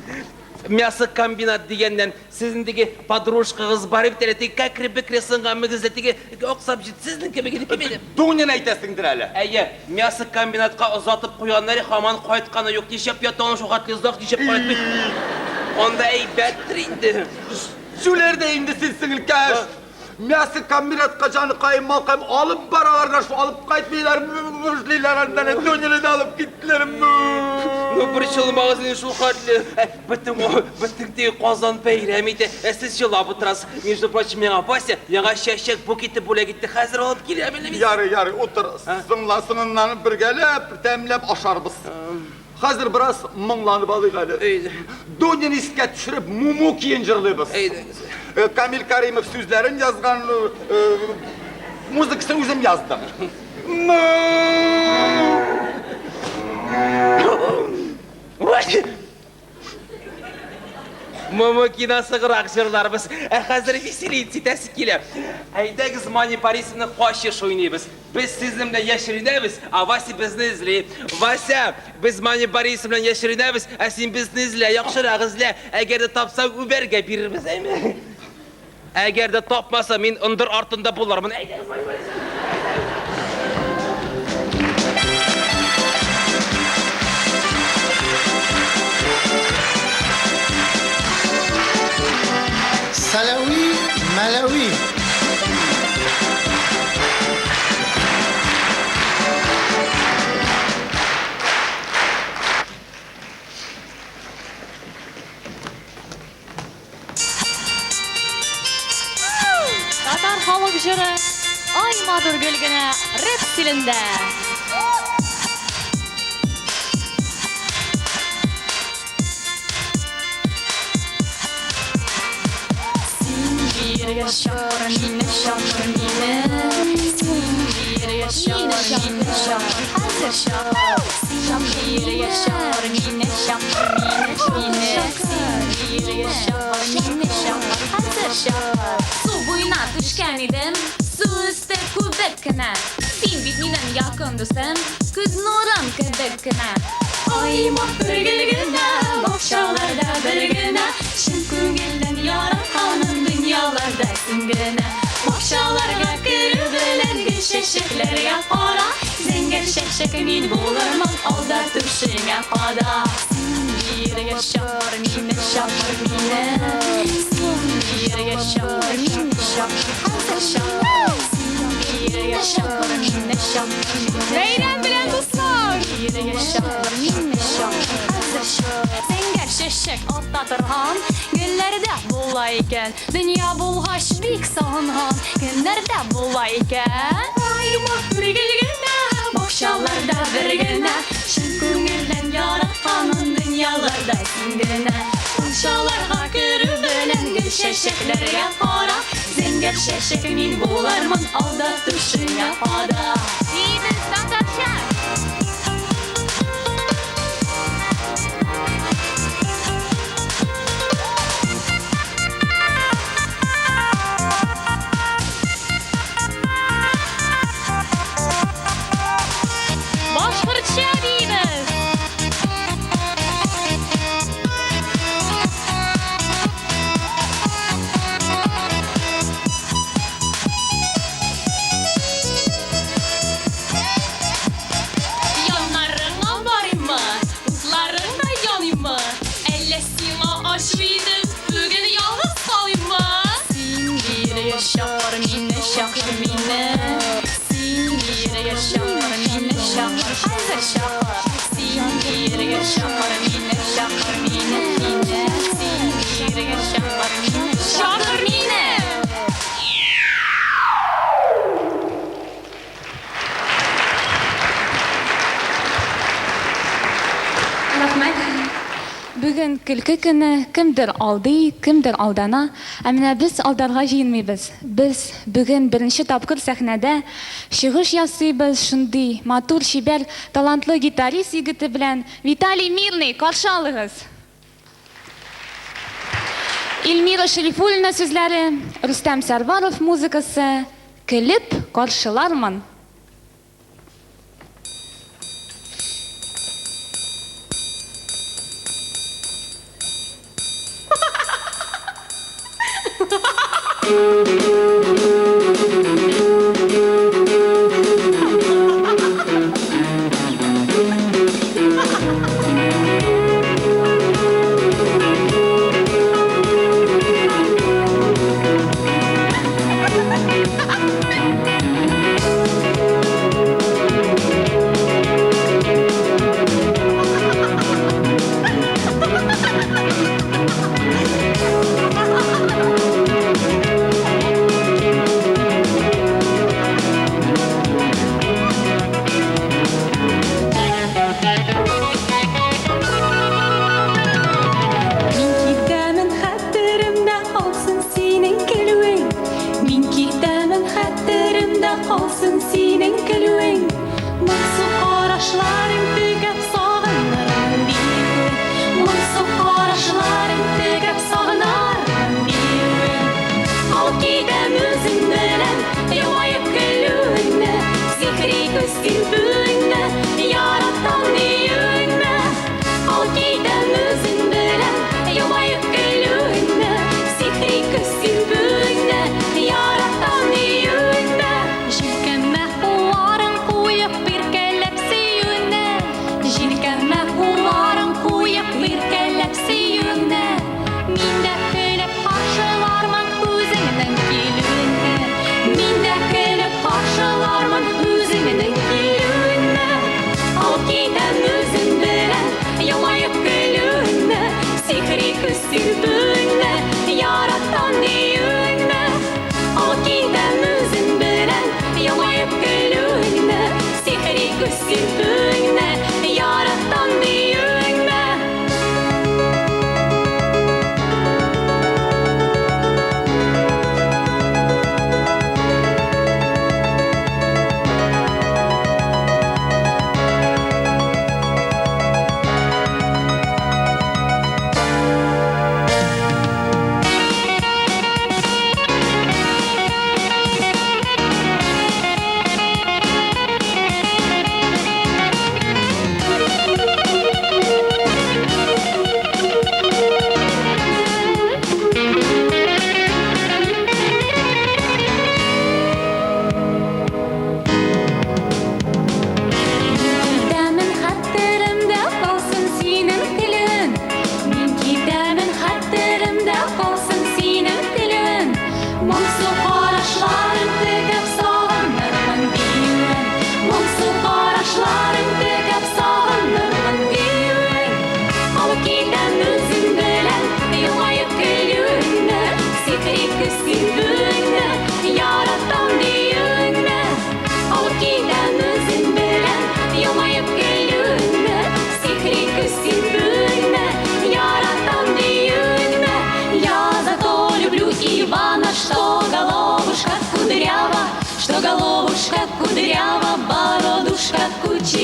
Мясо комбинат дигәннән, сезнең теге подружкагыз бар бит әле, теге кәкре-бекре сынган мөгезле, теге аксап җит, сезнең кебек иде, кем иде? Дунин әйтәсеңдер әле. Әйе, мясо комбинатка озатып куйганнар, һаман кайтканы юк. Нишләп ята ул шул хәтле озак, нишләп кайтмый? Анда әйбәттер инде. Җүләр дә инде син, сеңелкәш. Мясо комбинатка җаныкаем, малкаем алып баралар да шул алып кайтмыйлар, эшлиләр аннан, Дунины да алып киттеләр. Ну, борчылмагыз инде шул хәтле. Бөтен бөтен теге Казан бәйрәм итә. Ә сез җылап утырасыз. Между прочим, миңа Вася яңа чәчәк букеты бүләк итте. Хәзер алып киләм әле мин. Ярый, ярый, утыр. Соңла соңыннан бергәләп, тәмләп ашарбыз. Хәзер бераз моңланып алыйк әле. Дунин искә төшереп, Муму көен җырлыйбыз. Камил Каримов сүзләрен язган, музыкасын үзем яздым. Му! Ой! Муму киносыграк җырларбыз. Ә хәзер веселиться итәсе килә. Әйдәгез, Маня Борисовна, качыш уйныйбыз. Без сезнең белән яшеренәбез, ә Вася безне эзли. Вася, без Маня Борисовна белән яшеренәбез, ә син безне эзлә, яхшырак эзлә. Әгәр дә тапсаң, үбәргә бирербез, әйме? Әгәр дә тапмаса, мин ындыр артында булырмын. Әйдәгез, Маня Борисовна. Сәләви, Мәләви. Сәрваров җыры Ай матур гөл генә рэп стилендә. Син биргә чакыр мине, чакыр мине. Син биргә чакыр мине, чакыр, хәзер чакыр. Син биргә чакыр мине, чакыр мине, мине. Син биргә чакыр мине, чакыр, хәзер чакыр. Су буена төшкән идем, су өсте күбек кенә. Син бит минем якын дустым, күз нурым кебек кенә. Ай матур гөл генә, бакчаларда бер генә, чын күңелдән яратканым дөньяларда син генә. Бакчаларга керү белән гөл чәчәкләргә кара, зәңгәр чәчәк мин булырмын алда түшеңә када. Син биргә чакыр мине, чакыр мине. Син биргә чакыр мине, чакыр, хәзер чакыр. Син биргә чакыр мине, чакыр мине. Бәйрәм белән, дуслар! Биргә чакыр мине, чакыр, хәзер чакыр. Зәңгәр чәчәк ата торган гөлләрдә була икән. Дөнья булгач бик сагынган көннәрдә була икән. Ай матур гөл генә, бакчаларда бер генә, чын күңелдән яратканым дөньяларда син генә. Бакчаларга керү белән гөл чәчәкләргә кара, зәңгәр чәчәк мин булырмын алда түшеңә када. Биибез татарча! Башкортча биибез! Яннарыңа барыйммы, утларыңда яныйммы? Әллә сиңа ачу итеп бүген ялгыз калыйммы? Син биргә чакыр мине, чакыр мине. Син биргә чакыр мине, чакыр, хәзер чакыр. Син биргә чакыр мине, чакыр мине, мине. Син биргә чакыр мине, Чакыр мине! Рәхмәт. Бүген көлке көне, кемдер алдый, кемдер алдана. Ә менә без алдарга җыенмыйбыз. Без бүген беренче тапкыр сәхнәдә чыгыш ясыйбыз шундый матур, чибәр, талантлы гитарист егете белән Виталий Мирный, каршы алыгыз. Эльмира Шәрифуллина сүзләре, Рөстәм Сәрваров музыкасы, Көлеп каршылармын.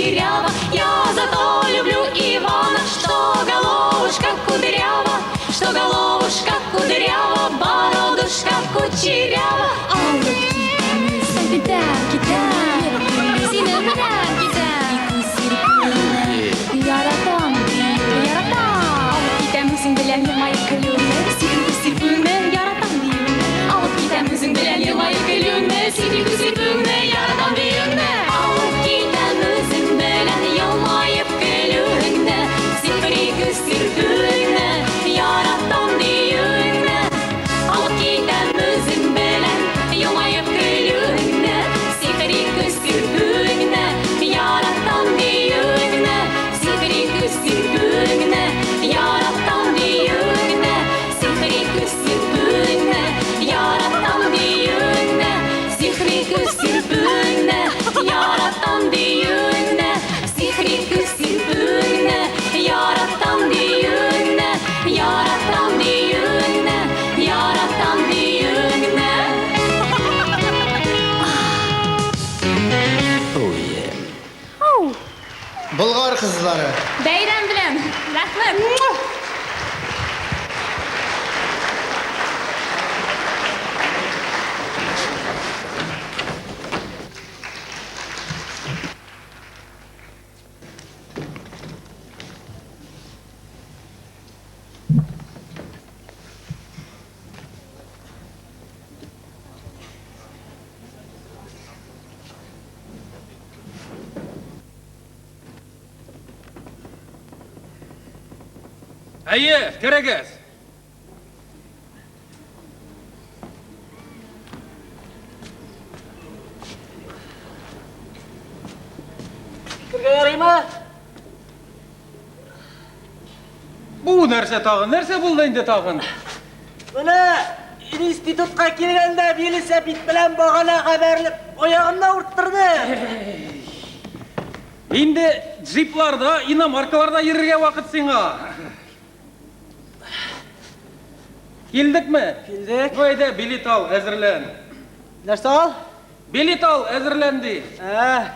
кучерява. Я зато люблю Ивана, что головушка кудрява, что головушка кудрява, бородушка кучерява. Алып китәм үзең белән китәм, синең белән китәм. Яратам, яратам. Алып китәм үзең белән елмаеп көлүеңне, сихри күз сирпүеңне, яратам диюеңне. Алып китәм үзең белән елмаеп көлүеңне, сихри күз сирпүеңне, яратам диюеңне. Алып китәм үзең белән елмаеп көлүеңне, сихри күз сирпүеңне, яратам диюеңне. Алып китәм үзең белән елмаеп көлүеңне, сихри күз сирпүеңне, яратам диюеңне, сихри күз сирпүеңне, яратам диюеңне, сихри күз сирпүеңне, яратам диюеңне, сихри күз сирпүеңне, яратам диюеңне, сихри күз сирпүеңне, яратам диюеңне, яратам диюеңне, яратам диюеңне. Ау! Болгар кызлары. Бәйрәм белән! Рәхмәт! Әйе, керегез. Керергә ярыймы? Бу нәрсә тагын? Нәрсә булды инде тагын? Менә институтка килгәндә велосипед белән баганага бәрелеп аягымны авырттырды. Инде джипларда, иномаркаларда йөрергә вакыт сиңа. Килдекме? Килдек. Ну әйдә, билет ал, әзерлән. Нәрсә ал? Билет ал, әзерлән ди. Ә.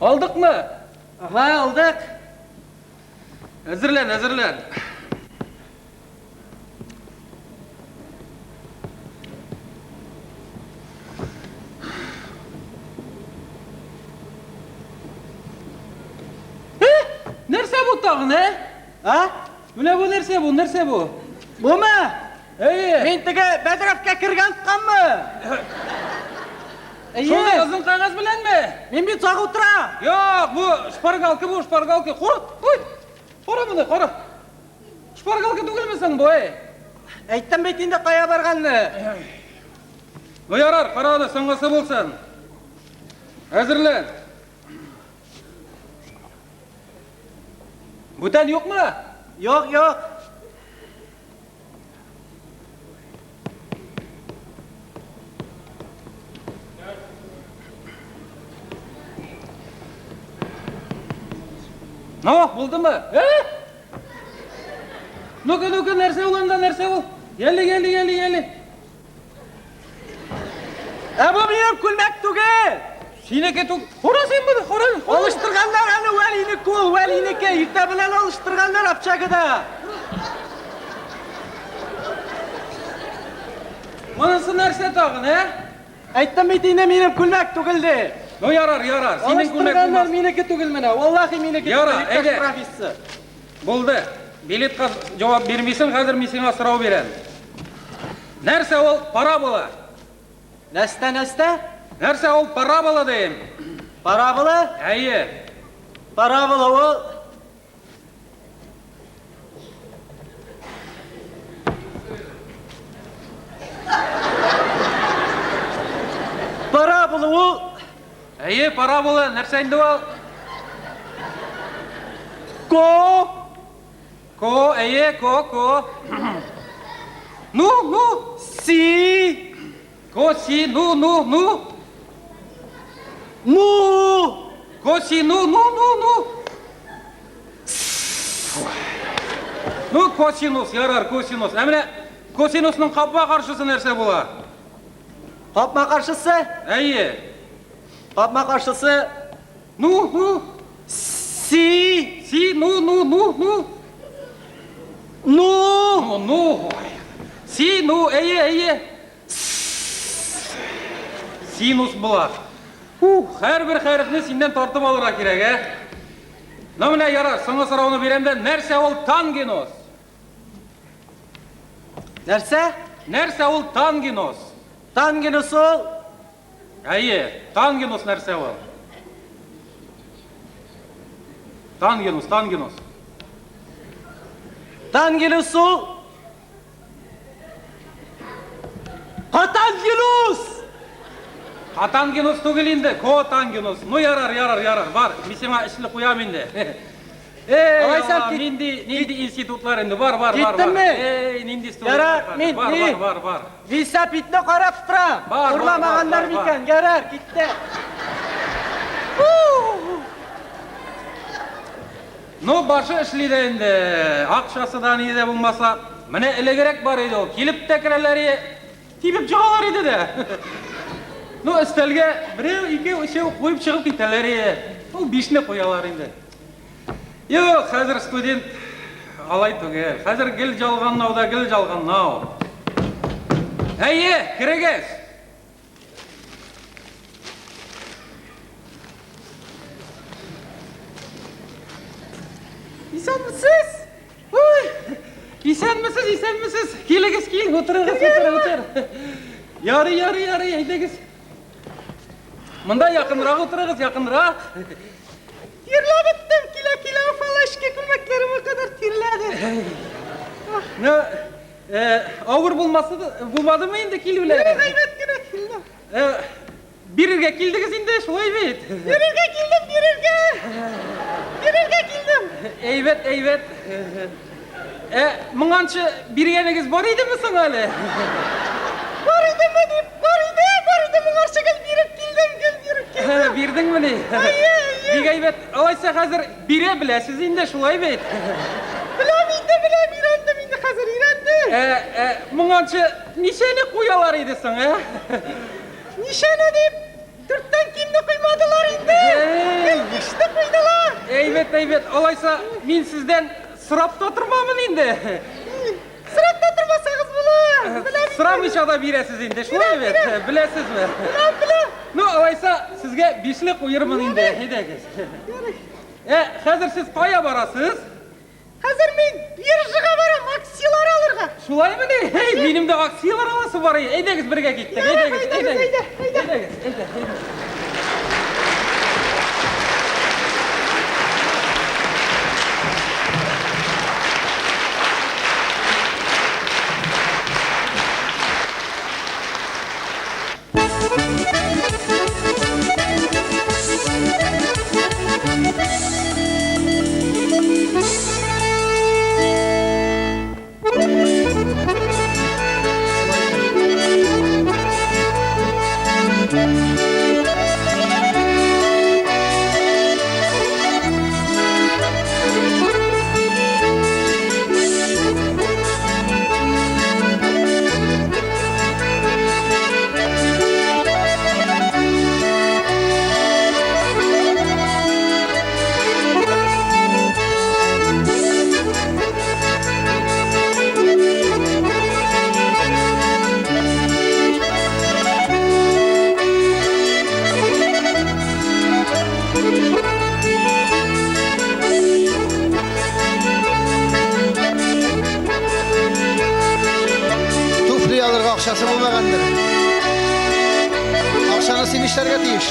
Алдыкмы? Ага, алдык. Әзерлән, әзерлән. Э? Нәрсә бу тагын, ә? А? Менә бу нәрсә бу, нәрсә бу? Бумы? Әйе. Мин теге бәдрәфкә кергән тотканмы? Әйе. Шундый озын кәгазь беләнме? Мин бит сак утырам. Юк, бу шпаргалка бу, шпаргалка. Кара, ой. Кара моны, кара. Шпаргалка түгелме соң бу, әй? Әйттем бит инде кая барганны. Ну ярар, кара аны, соңгысы булсын. Әзерлән. Бүтән юкмы? Юк, юк. Ну, булдымы? Э? Ну-ка, ну-ка, нәрсә ул анда, нәрсә ул? Яле, яле, яле, яле. Ә бу минем күлмәк түгел. Синеке түгел. Кара син моны, кара. Алыштырганнар аны Вәлинеке ул, Вәлинеке. Иртә белән алыштырганнар общагада. Монысы нәрсә тагын, ә? Әйттем бит инде минем күлмәк түгел ди. Ну ярар, ярар. Синең күлмәк Алыштырганнар булмас. минеке түгел менә. Валлахи минеке Ярар, түгел, иптәш әйдә. профессор. Булды. Билетка җавап бирмисең, хәзер мин сиңа сорау бирәм. Нәрсә ул парабола? Нәрсә, нәрсә? Нәрсә ул парабола дим? Парабола? Әйе. Парабола ул Парабола ул Әйе, парабола, нәрсә инде ул? Ко Ко, әйе, ко, ко. Ну, ну. Си Ко, си, ну, ну, ну. Ну Ко, си, ну, ну, ну, ну. Ну, косинус, ярар, косинус. Ә менә косинусның капма-каршысы нәрсә була? Капма-каршысы? Әйе. Капма-каршысы. Ну, ну. Си. Си, ну, ну, ну, ну. Ну. Ну, ну. Си, ну, әйе, әйе. Синус була. Ух, һәрбер хәрефне синнән тартып алырга кирәк, ә? Ну, менә ярар, соңгы сорауны бирәм дә, нәрсә ул тангенос? Нәрсә? Нәрсә ул тангенос? Тангенос ул? Әйе, тангенос нәрсә ул? Тангенус, тангенус. Тангенус ул? Катангенус! Катангенус түгел инде, котангенус. Ну ярар, ярар, ярар, бар, мин сиңа эшле куям инде. Эй, Алайса, Алла, нинди, нинди институтлар инде, бар, бар, бар, Киттеңме? бар. Эй, нинди студентлар. Ярар, мин, бар, мин. бар, бар, бар. Велосипедны карап торам. Бар, бар, Урламаганнар бар, бар, микән? Ярар, китте. Ну, башы эшли дә инде. Акчасы да ни дә булмаса. Менә элегрәк бар иде ул. Килеп тә керәләр иде, тибеп чыгалар иде дә. Ну, өстәлгә берәү, икәү, өчәү куеп чыгып китәләр иде. Ул бишне куялар инде. Юк, хәзер студент алай түгел. Хәзер гел жалганнау да гел жалганнау. Әйе, керегез. Исәнмесез? Ой, исәнмесез, исәнмесез. Килегез, кил, утырыгыз, утыр, утыр. Ярый, ярый, ярый, әйдәгез. Монда якынрак утырыгыз, якынрак. Тирләп беттем, килә килә уфалашка күлмәкләремә кадәр тирләде. Ну, авыр булмасы булмадымы инде килүләр? Әйбәт кенә килдем. Бирергә килдегез инде, шулай бит? Бирергә килдем, бирергә. Бирергә килдем. Әйбәт, әйбәт. Моңанчы биргәнегез бар идеме соң әле? Бар идеме дип, бар иде, бар иде, моңарчы гел биреп килдем, гел биреп килдем. Бирдеңмени? Әйе, әйе. Бик әйбәт. Алайса хәзер бирә беләсез инде, шулай бит? Беләм инде, беләм, өйрәндем инде хәзер, өйрәндем. Моңанчы ничәне куялар иде соң, ә? Ничәне дип, дүрттән кимне куймадылар инде. Гел бишне куйдылар. Әйбәт, әйбәт. Алайса мин сездән сорап та тормамын инде. Сорап та тормасагыз була. Беләм инде. Сорамыйча да бирәсез инде, шулай бит? Беләсезме? Беләм, беләм. Ну, алайса сезгә бишле куермын инде. Әйдәгез. Хәзер сез кая барасыз? Хәзер мин биржага барам, акциялар алырга. Шулаймыни? Һей, минем дә акциялар аласы бар. Әйдәгез бергә киттек. Әйдәгез, әйдәгез, әйдәгез. әйдә, Әйдәгез, әйдә, әйдә. Туфли алырга акчасы булмагандыр. Акчаны син эшләргә тиеш.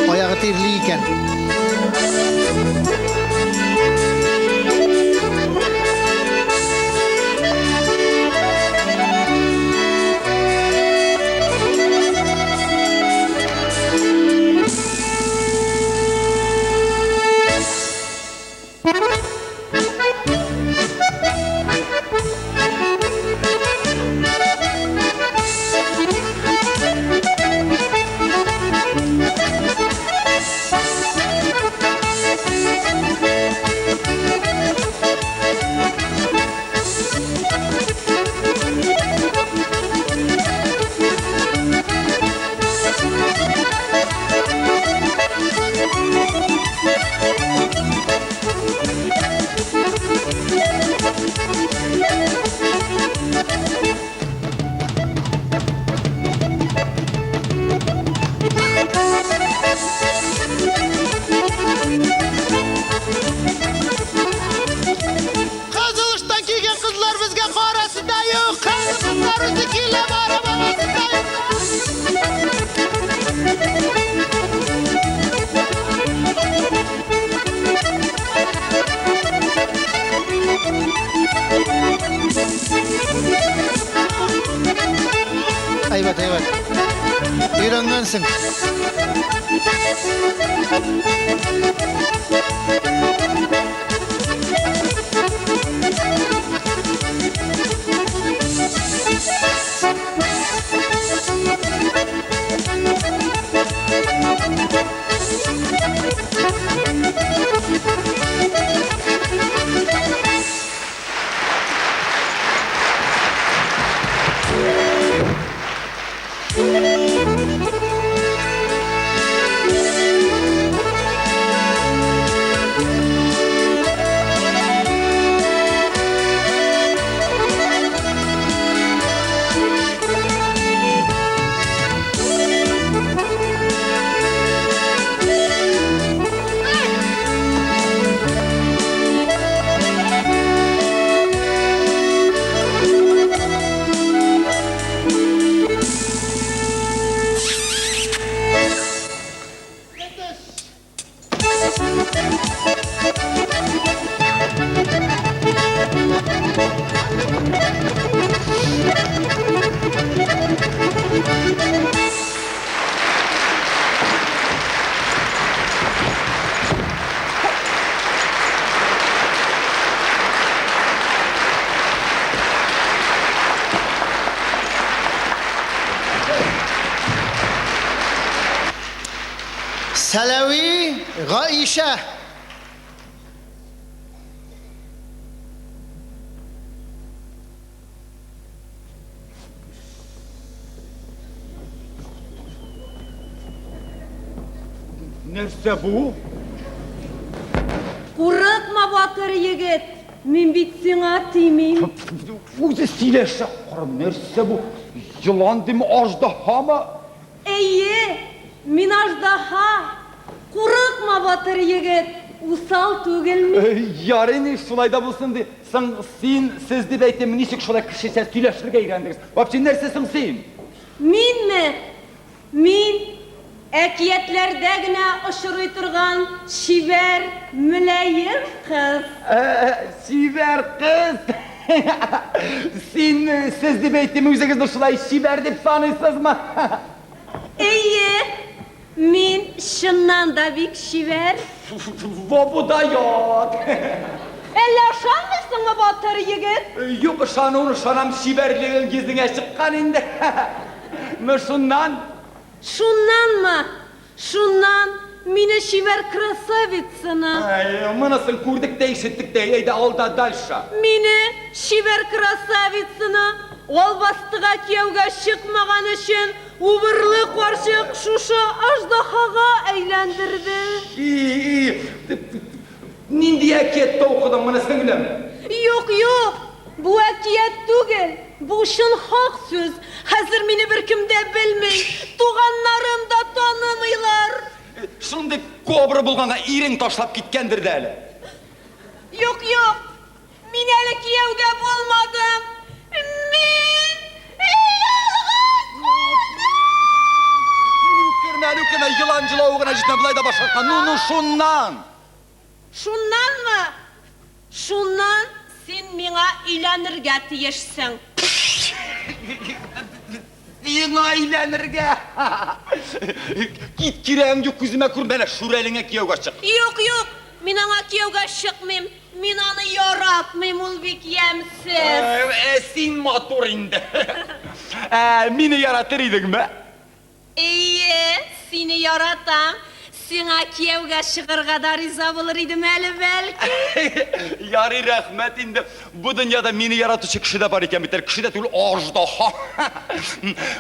Аягы тирли икән. Күрәсе килә барып Әйбәт, әйбәт. Өйрәнгәнсең. Сәләви Гаишә. Нәрсә бу? Курыкма, батыр егет, мин бит сиңа тимим. Үзе сөйләшә, кара, нәрсә бу? Елан дими, аждаһамы? Әйе, мин аждаһа. Курыкма, батыр егет, усал түгел мин. Ярый, ни, шулай да булсын ди. Соң син, сез дип әйтим, ничек шулай кешечә сөйләшергә өйрәндегез? Вообще нәрсә соң син? Минме? Мин әкиятләрдә генә очрый торган чибәр, мөлаем кыз. Чибәр кыз! Син, сез дип әйтим, үзегезне шулай чибәр дип саныйсызмы? Әйе, мин чыннан да бик чибәр. Во бу дает! Әллә ышанмыйсыңмы, батыр егет? Юк, ышануын ышанам, чибәрлегең йөзеңә чыккан инде. Ну, шуннан? Шуннанмы? Шуннан мине чибәр красавицаны. Әй, монысын күрдек тә ишеттек тә, әйдә алда дальше. Мине чибәр красавицаны албастыга кияүгә чыкмаган өчен убырлы карчык шушы аждаһага әйләндерде. И, и, нинди әкияттә укыдың моны, сеңлем? Юк, юк, бу әкият түгел, бу чын хак сүз. Хәзер мине беркем дә белми, туганнарым да танымыйлар. Шундый кобра булганга ирең ташлап киткәндер дә әле. Юк, юк, мин әле кияүдә булмадым. Мин ялгыз калдым. Үкермә, үкермә, елан җылавы гына җитмә, болай да башкарткан. Ну, ну, шуннан. Шуннанмы? Шуннан син миңа өйләнергә тиешсең. Сиңа өйләнергә? Кит, кирәгең юк, күземә күренмә, әнә Шүрәлеңә кияүгә чык. Юк, юк, мин аңа кияүгә чыкмыйм. Мин аны яратмыйм, ул бик ямьсез. Ә син матур инде. Ә мине яратыр идеңме? Әйе, сине яратам. Сиңа кияүгә чыгарга да риза булыр идем әле, бәлки. Ярый, рәхмәт инде. Бу дөньяда мине яратучы кеше дә бар икән бит әле. Кеше дә түгел, аждаһа.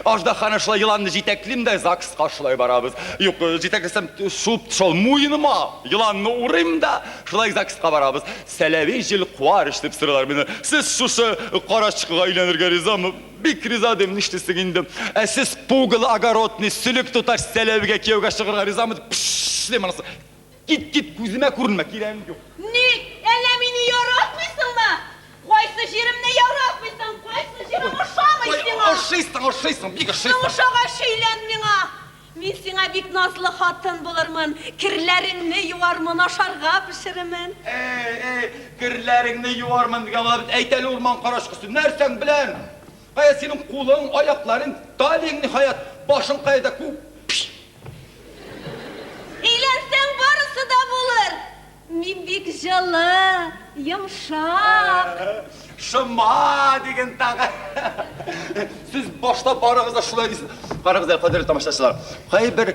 Аждаһаны шулай еланны җитәклим дә ЗАГСка шулай барабыз. Юк, җитәкләсәм, шуып төшә ул муеныма. Еланны урыйм да, шулай ЗАГСка барабыз. Сәләви Җилкуарыч дип сорыйлар мине. Сез шушы карачкыга өйләнергә ризамы? Бик риза дим, нишлисең инде. Ә сез пугало огородный, сөлек тоташ Сәләвигә кияүгә чыгарга ризамы дип, пшш дим анысы. Кит, кит, күземә күренмә, кирәгең юк. Ник? Әллә мине яратмыйсыңмы? Кайсы җиремне яратмыйсың? Кайсы җирем ошамый сиңа? Ошыйсың, бик ошыйсың. Соң ошагач өйлән миңа. Мин сиңа бик назлы хатын булырмын, керләреңне юармын, ашарга пешерермен. Эй, эй, керләреңне юармын дигән була бит. Әйт әле, урман карачкысы, нәрсәң белән? Кая синең кулың, аякларың, талияң, ниһаять, башың кая да күп. Өйләнсәң, барысы да булыр. Мин бик җылы, йомшак. Шома диген тагы. Сез башта барыгыз да шулай дисез. Карагыз әле, кадерле тамашачылар. Кайбер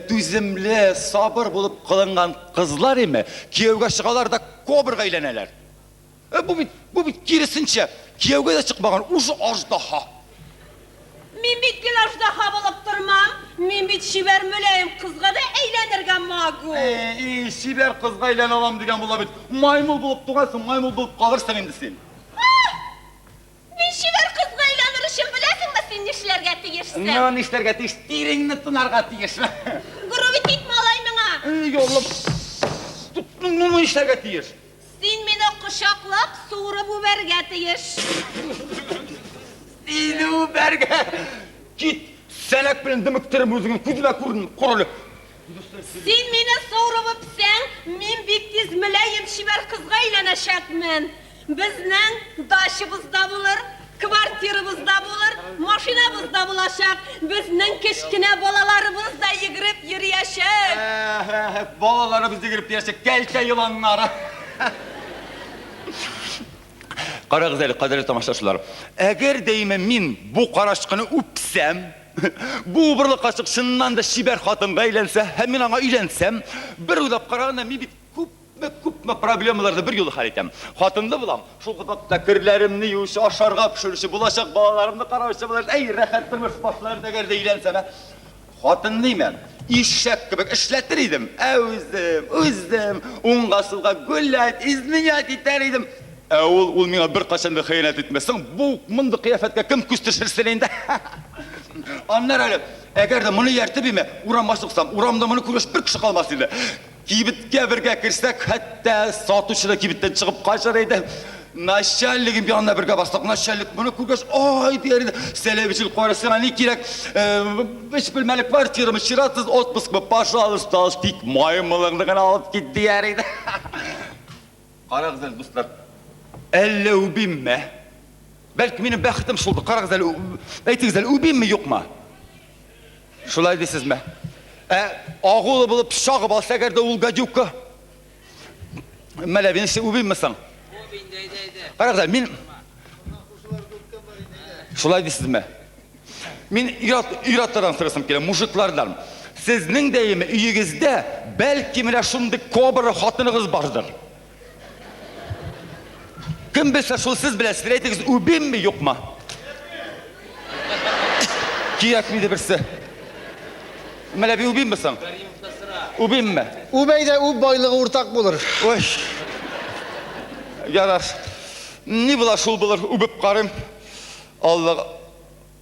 түземле, сабыр булып кылынган кызлар име, кияүгә чыгалар да кобрга әйләнәләр. Ә бу бит, бу бит киресенчә, кияүгә дә чыкмаган, уже аждаһа. Мин бит гел аждаһа булып тормам, мин бит чибәр мөлаем кызга да әйләнергә могу. И, и, чибәр кызга әйләнә алам дигән була бит. Маймыл булып тугансың, маймыл булып калырсың инде син. Аһ! Мин чибәр кызга әйләнер өчен беләсеңме син нишләргә тиешсең? Ну, нишләргә тиеш? Тиреңне тунарга тиеш. Грубить итмә алай миңа. И, Аллам. Ну, нишләргә тиеш? Син мине кочаклап, суырып үбәргә тиеш. Сине үбәргә! Кит, сәнәк белән дөмектерим үзеңне, күземә күрен, корыле. Син мине суырып үпсәң, мин бик тиз мөлаем чибәр кызга әйләнәчәкмен. Безнең дачабыз да булыр, квартирабыз да булыр, машинабыз да булачак. Безнең кечкенә балаларыбыз да йөгереп йөриячәк. Әһ, балаларыбыз йөгереп йөриячәк, кәлтә еланнары. Карагыз әле, кадерле тамашачылар. Әгәр дә имә мин бу карачкыны үпсәм, бу убырлы карчык чыннан да чибәр хатынга әйләнсә һәм мин аңа өйләнсәм, бер уйлап караганда мин бит күпме, күпме проблемаларны бер юлы хәл итәм. Хатынлы булам, шул ук вакытта керләремне юучы, ашарга пешерүче, булачак балаларымны караучы булыр. Әй, рәхәт тормыш башлар әгәр дә өйләнсәм, ә? Хатынны имәм, ишәк кебек эшләтер идем, ә үзем, үзем уңга-сулга гулять, изменять итәр идем. Ә ул, ул миңа беркайчан да хыянәт итмәс. Соң бу мондый кыяфәткә кем күз төшерсен инде? Аннары әле, әгәр дә моны ияртеп имә, урамга чыксам, урамда моны күргәч бер кеше калмас иде. Кибеткә бергә керсәк, хәтта сатучы да кибеттән чыгып качар иде. Начальнигым янына бергә барсак, начальник моны күргәч, ай, дияр иде. Сәләвичел кара, сиңа ни кирәк? Өч бүлмәле квартирамы, чиратсыз отпускмы? Пожалуйста, ал, тик маймылыңны гына алып кит, дияр иде. Карагыз әле, дуслар, әллә үбимме? Бәлки минем бәхетем шулдыр. Карагыз әле, әйтегез әле, үбимме, юкмы? Шулай дисезме? Ә агулы булып чагып алса, әгәр дә ул гадюка? Мәләби, ничек үбимме соң? Карагыз әле, мин Шулай дисезме? Мин ир-атлардан сорасым килә, мужиклардан. Сезнең дә яме өегездә бәлки менә шундый кобра хатыныгыз бардыр. Кем белсә, шул сез беләсез. Әйтегез, үбимме, юкмы? Кирәкми ди берсе. Мәләби үбимме соң? Үбимме? Үб әйдә, үб, байлыгы уртак булыр. Ой. Ярар. Ни була, шул булыр, үбеп карыйм. Аллага.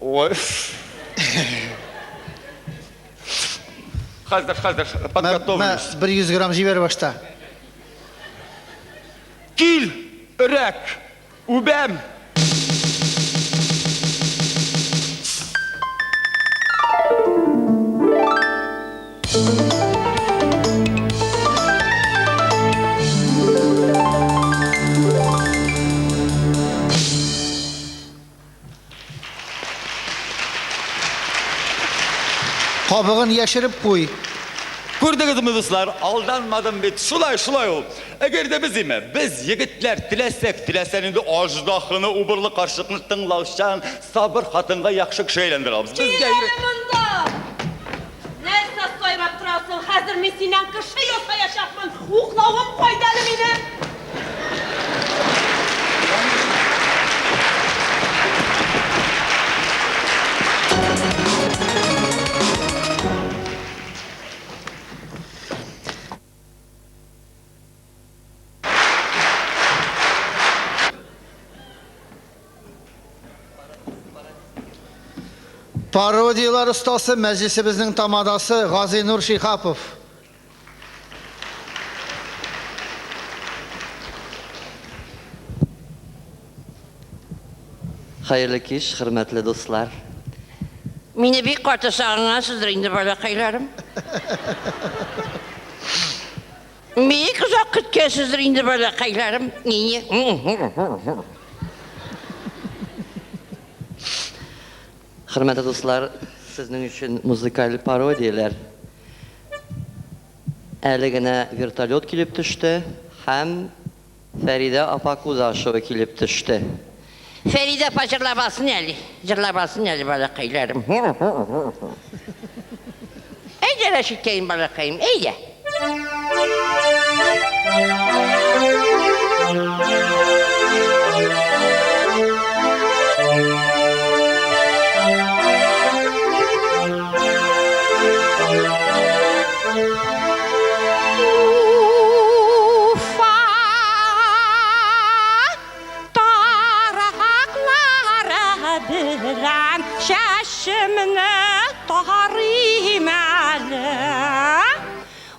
Ой. Хәзер, хәзер, подготовлюсь. Бер 100 грамм җибәр башта. Кил, өрәк, үбәм. Кабыгын яшереп куй. Күрдегезме, дуслар, алданмадым бит. Шулай, шулай ул. Әгәр дә без име, без, егетләр, теләсәк, теләсә нинди аждаһаны, убырлы карчыкны тыңлаучан, сабыр хатынга яхшы кеше әйләндерә алабыз. Кил әле монда! Нәрсә сайрап торасың? Хәзер мин синнән кеше ясаячакмын! Уклавым кайда әле минем? Пародияләр остасы, мәҗлесебезнең тамадасы Газыйнур Шиһапов. Хәерле кич, хөрмәтле дуслар. Мине бик каты сагынгансыздыр инде, балакайларым. Бик озак көткәнсездер инде, балакайларым. Хөрмәтле дуслар, сезнең өчен музыкаль пародияләр. Әле генә вертолет килеп төште һәм Фәридә апа Кудашева килеп төште. Фәридә апа җырлап алсын әле, җырлап алсын әле, балакайларым. Әйдә, Рәшиткәем, балакаем, әйдә. Уфа тараклары белән чәчемне тарыйм әле.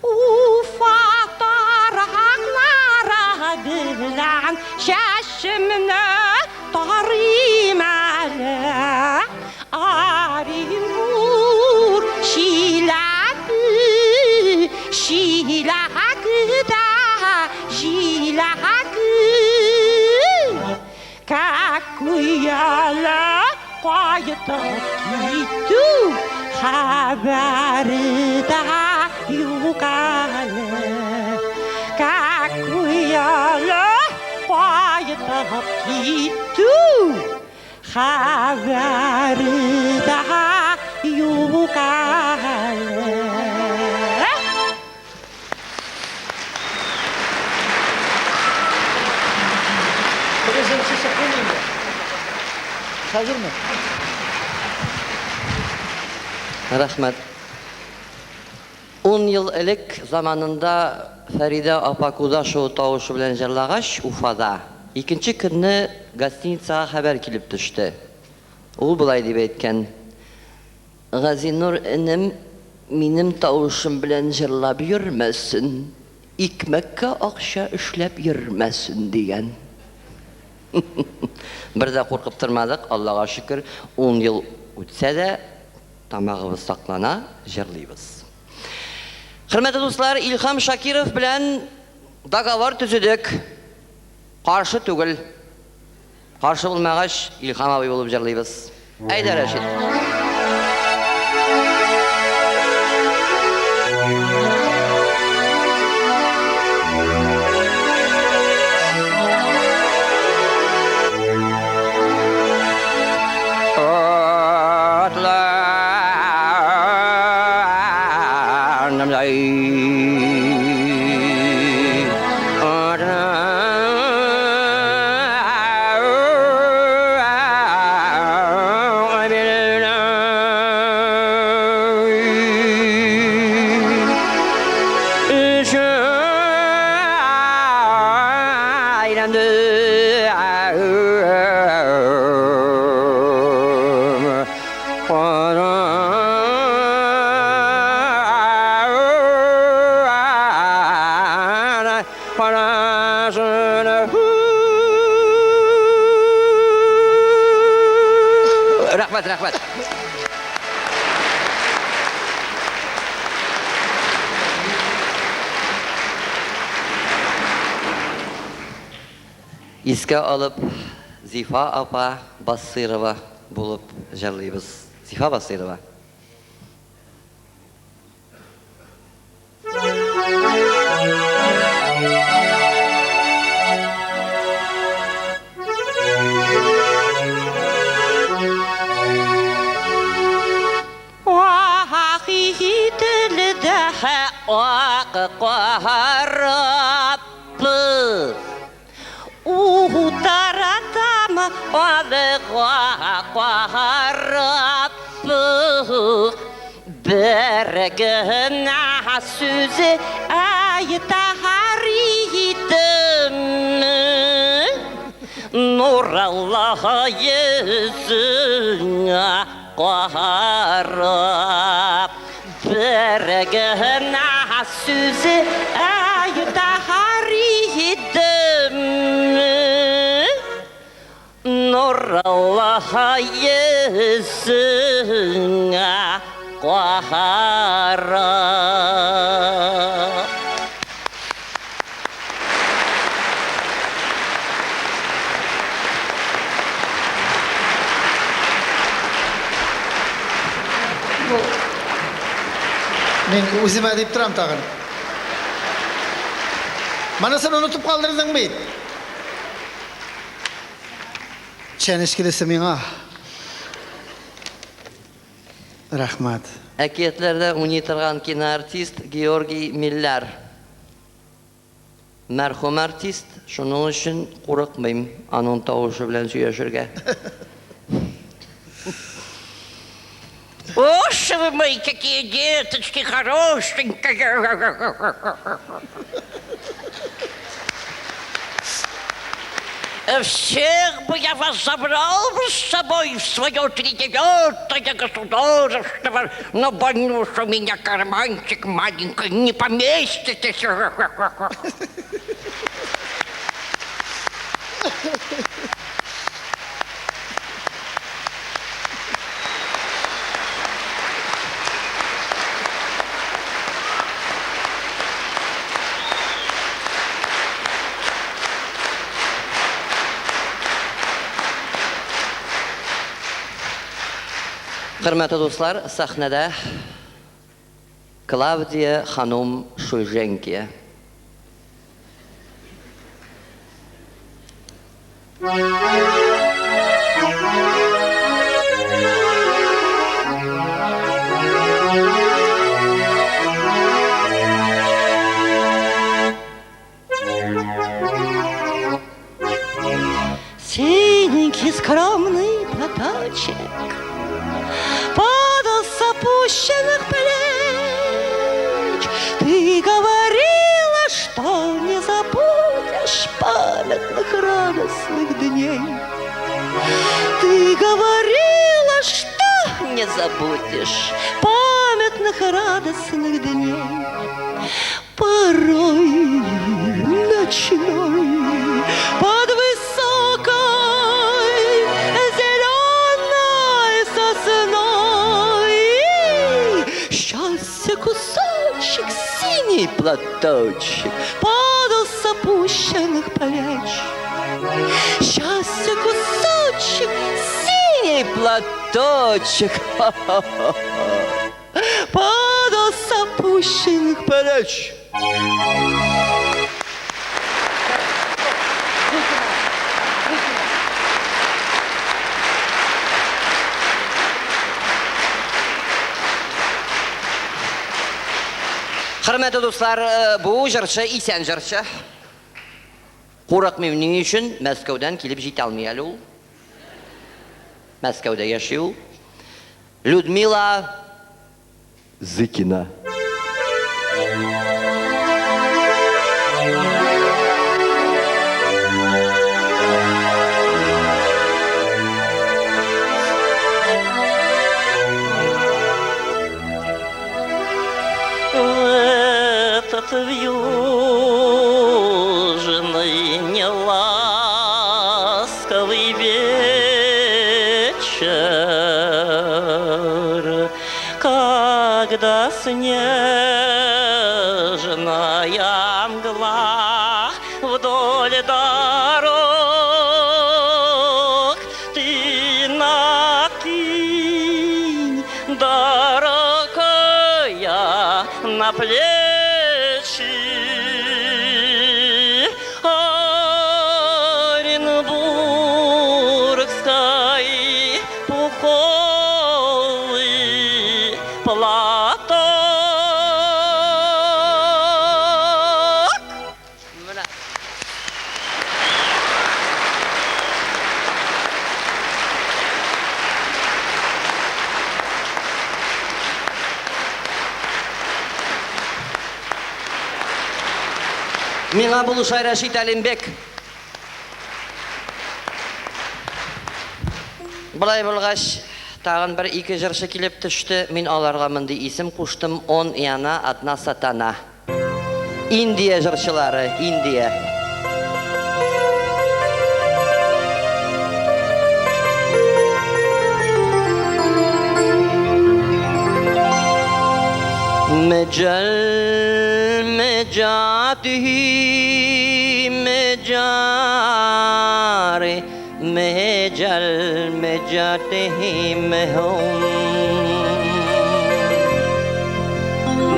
Уфа тараклары белән чәчемне тарыйм әле. Оренбург, Чиләбе, Чиләгедә җиләге. Кәкуялы кайтып китү хәбәре дә юк әле. Кәкуялы кайтып китү хәбәре дә юк әле. Теге җырчы чыкмыймы инде? Хәзерме? Рәхмәт. Ун ел элек заманында Фәридә апа Кудашева тавышы белән җырлагач, Уфада, икенче көнне гостиницага хәбәр килеп төште. Ул болай дип әйткән, Газинур энем минем тавышым белән җырлап йөрмәсен, икмәккә акча эшләп йөрмәсен, дигән. Бер дә куркып тормадык, Аллага шөкер, ун ел үтсә дә, тамагыбыз саклана, җырлыйбыз. Хөрмәтле дуслар, Илһам Шакиров белән договор төзедек. Каршы түгел. Каршы булмагач, Илһам абый булып җырлыйбыз. Әйдә, Рәшит. Рәхмәт, рәхмәт. Искә алып, Зифа апа Басыйрова булып җырлыйбыз. Зифа Басыйрова. Ак карап Утаратам алга карап Бер генә сүз әйтәр идем Нураллаһ йөзеңә карап Бер генә сүз әйтәр идем. Борыла йөзеңә карап. Мин үземә дип торам тагын. Монысын онытып калдырдың бит. Чәнечкелесе миңа. Рәхмәт. Әкиятләрдә уйный торган киноартист Георгий Милляр. Мәрхүм артист, шуның өчен курыкмыйм аның тавышы белән сөйләшергә. Боже вы мой, какие деточки хорошенькие! Всех бы я вас забрал бы с собой в свое тридевятое государство, но боюсь, у меня карманчик маленький, не поместитесь. Хөрмәтле дуслар, сәхнәдә Клавдия ханум Шульженкия. Синенький скромный платочек падал с опущенных плеч. Ты говорила, что не забудешь памятных радостных дней. Ты говорила, что не забудешь памятных радостных дней. Порой ночной под высокой зеленой сосной счастье кусочек, синий платочек падал с опущенных плеч. Счастье кусочек, синий платочек падал с опущенных плеч. Хөрмәтле дуслар, бу җырчы исән җырчы. Курыкмыйм ни өчен, Мәскәүдән килеп җитә алмый әле ул. Мәскәүдә яши ул. Людмила Зыкина. В этот вьюжный неласковый вечер, когда снежная мгла вдоль дорог, ты накинь, дорогая, на плечи Оренбургской пуховый платок. Миңа булыша Рәшит Әлимбек. Болай булгач, тагын бер ике җырчы килеп төште. Мин аларга мондый исем куштым: Он и она, одна сатана. Индия җырчылары, Индия. जल में जात ही में जा रे, मैं जल में जाते ही मैं हूँ,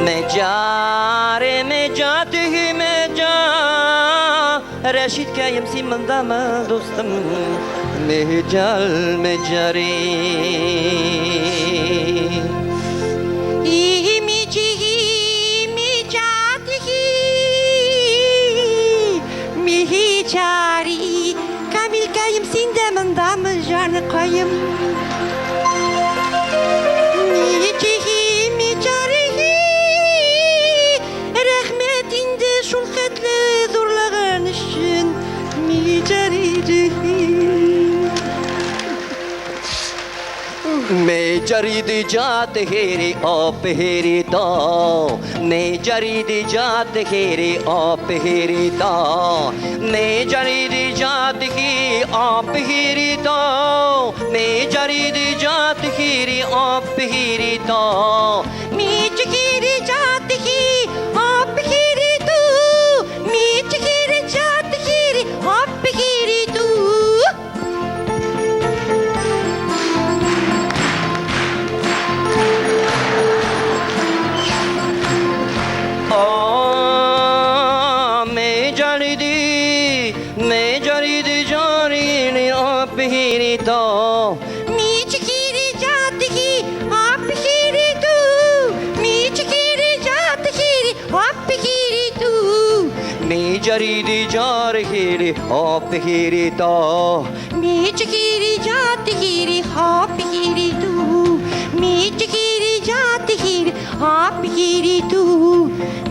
मैं जा रे मैं जाते ही मैं जा। Рәшит кәем син мондамы, дустым? मैं जल में जा रे। Камилкәем, син дә мондамы, җаныкаем? Рәхмәт инде шул хәтле зурлаган өчен. मैं जरीद जात हेरे आप हेरे ता, मैं जरीद जात हेरे आप हेरे ता, मैं जरीद जात ही आप हेरे ता, मैं जरीद जात हेरे आप हेरे ता, मैं जरीद जात ही आप हेरे तू, मैं जरीद जात हेरे आप हेरे तू। जरीदी जार हीरे आप हीरे ता, मैं हीरे जात हीरे आप हीरे तू, मैं हीरे जात हीरे आप हीरे तू,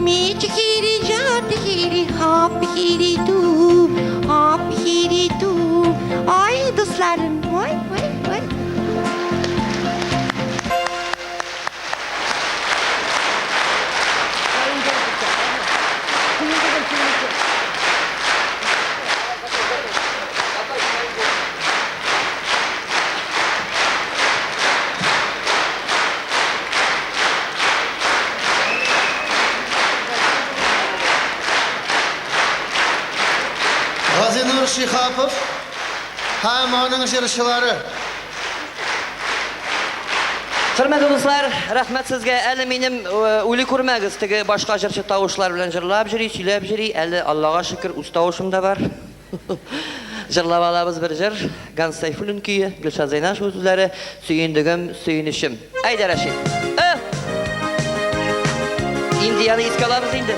मैं हीरे जात हीरे आप हीरे तू, आप हीरे तू। Ay dostlarım, vay vay vay. Газинур Шихапов һәм аның җырчылары. Хөрмәтле дуслар, рәхмәт сезгә. Әле минем үле күрмәгез, теге башка җырчы тавышлар белән җырлап йөри, сөйләп йөри. Әле Аллага шөкер, үз тавышым да бар. Җырлап алабыз бер җыр. Ганс Сәйфуллин көе, Гөлшат Зәйнашева сүзләре, Сөендегем, сөенечем. Әйдә, Рәшит. Индияны искә алабыз инде.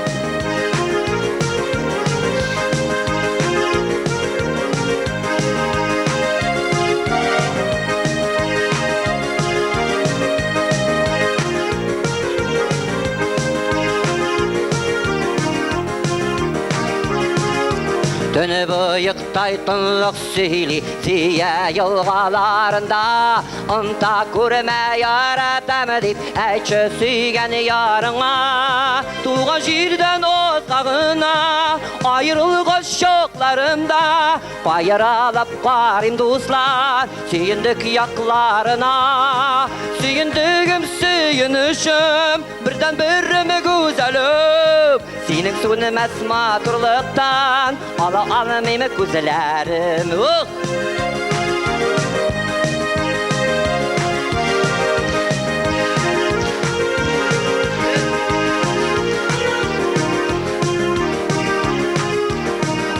Төне буектай тынлык сөйли Зөя елгаларында, Онта күрмә яратам дип әйтче сөйгән ярыңа. Туган җирдән озагына аерылган чакларымда, каералап карыйм, дуслар, Сөендек якларына. Сөендегем, сөенечем, бердән берем гүзәлем, синең сүнмәс матурлыктан ала алмыйм күзләрем. Ух!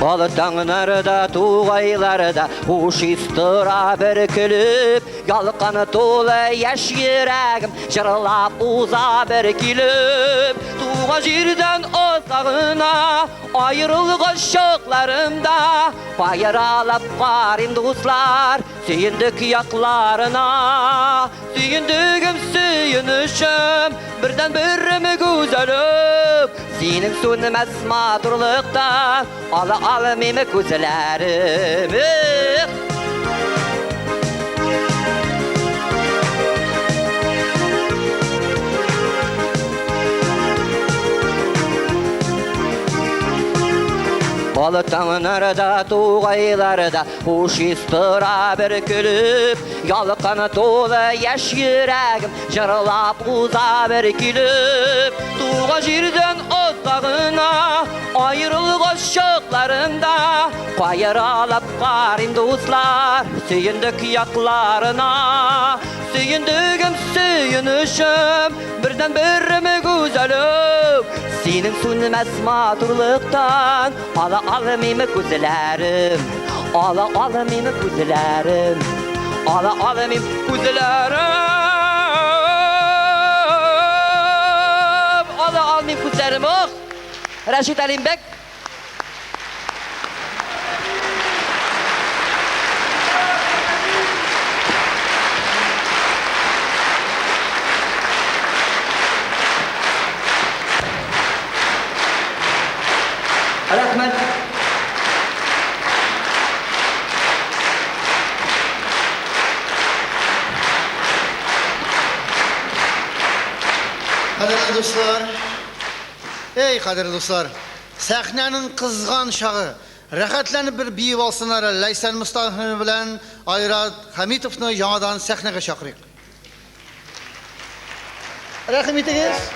Ал таңнарда, тугайларда хуш ис тора бер көлеп, ялкын тулы яшь йөрәгем җырлап уза бер килеп. Туган җирдән озагына аерылган чакларымда, каералап карыйм, дуслар, Сөендек якларына. Сөендегем, сөенечем, бердән берем гүзәлем, синең сүнмәс матурлыктан ала алмыйм күзләрем. Алтыннарда, тугайларда Хуш ис тора бөркелеп. Ялкын тулы яшь йөрәгем Җырлап уза бер килеп. Туган җирдән озагына Аерылгач чакларында Каералап карыйм, дуслар, Сөендек якларына. Сөендегем, сөенечем, Бердәнберем, гүзәлем. Синең сүнмәс матурлыктан Ала алмыйм күзләрем, Ала алмыйм күзләрем, Ала алмыйм күзләрем, Ала алмыйм күзләрем. Ох! Рәшит Әлимбәк. Рәхмәт. Кадерле дуслар, эй, кадерле дуслар, сәхнәнең кызган чагы. Рәхәтләнеп бер биеп алсыннар әле. Ләйсән Мостафина белән Айрат Хәмитовны яңадан сәхнәгә чакырыйк. Рәхим итегез.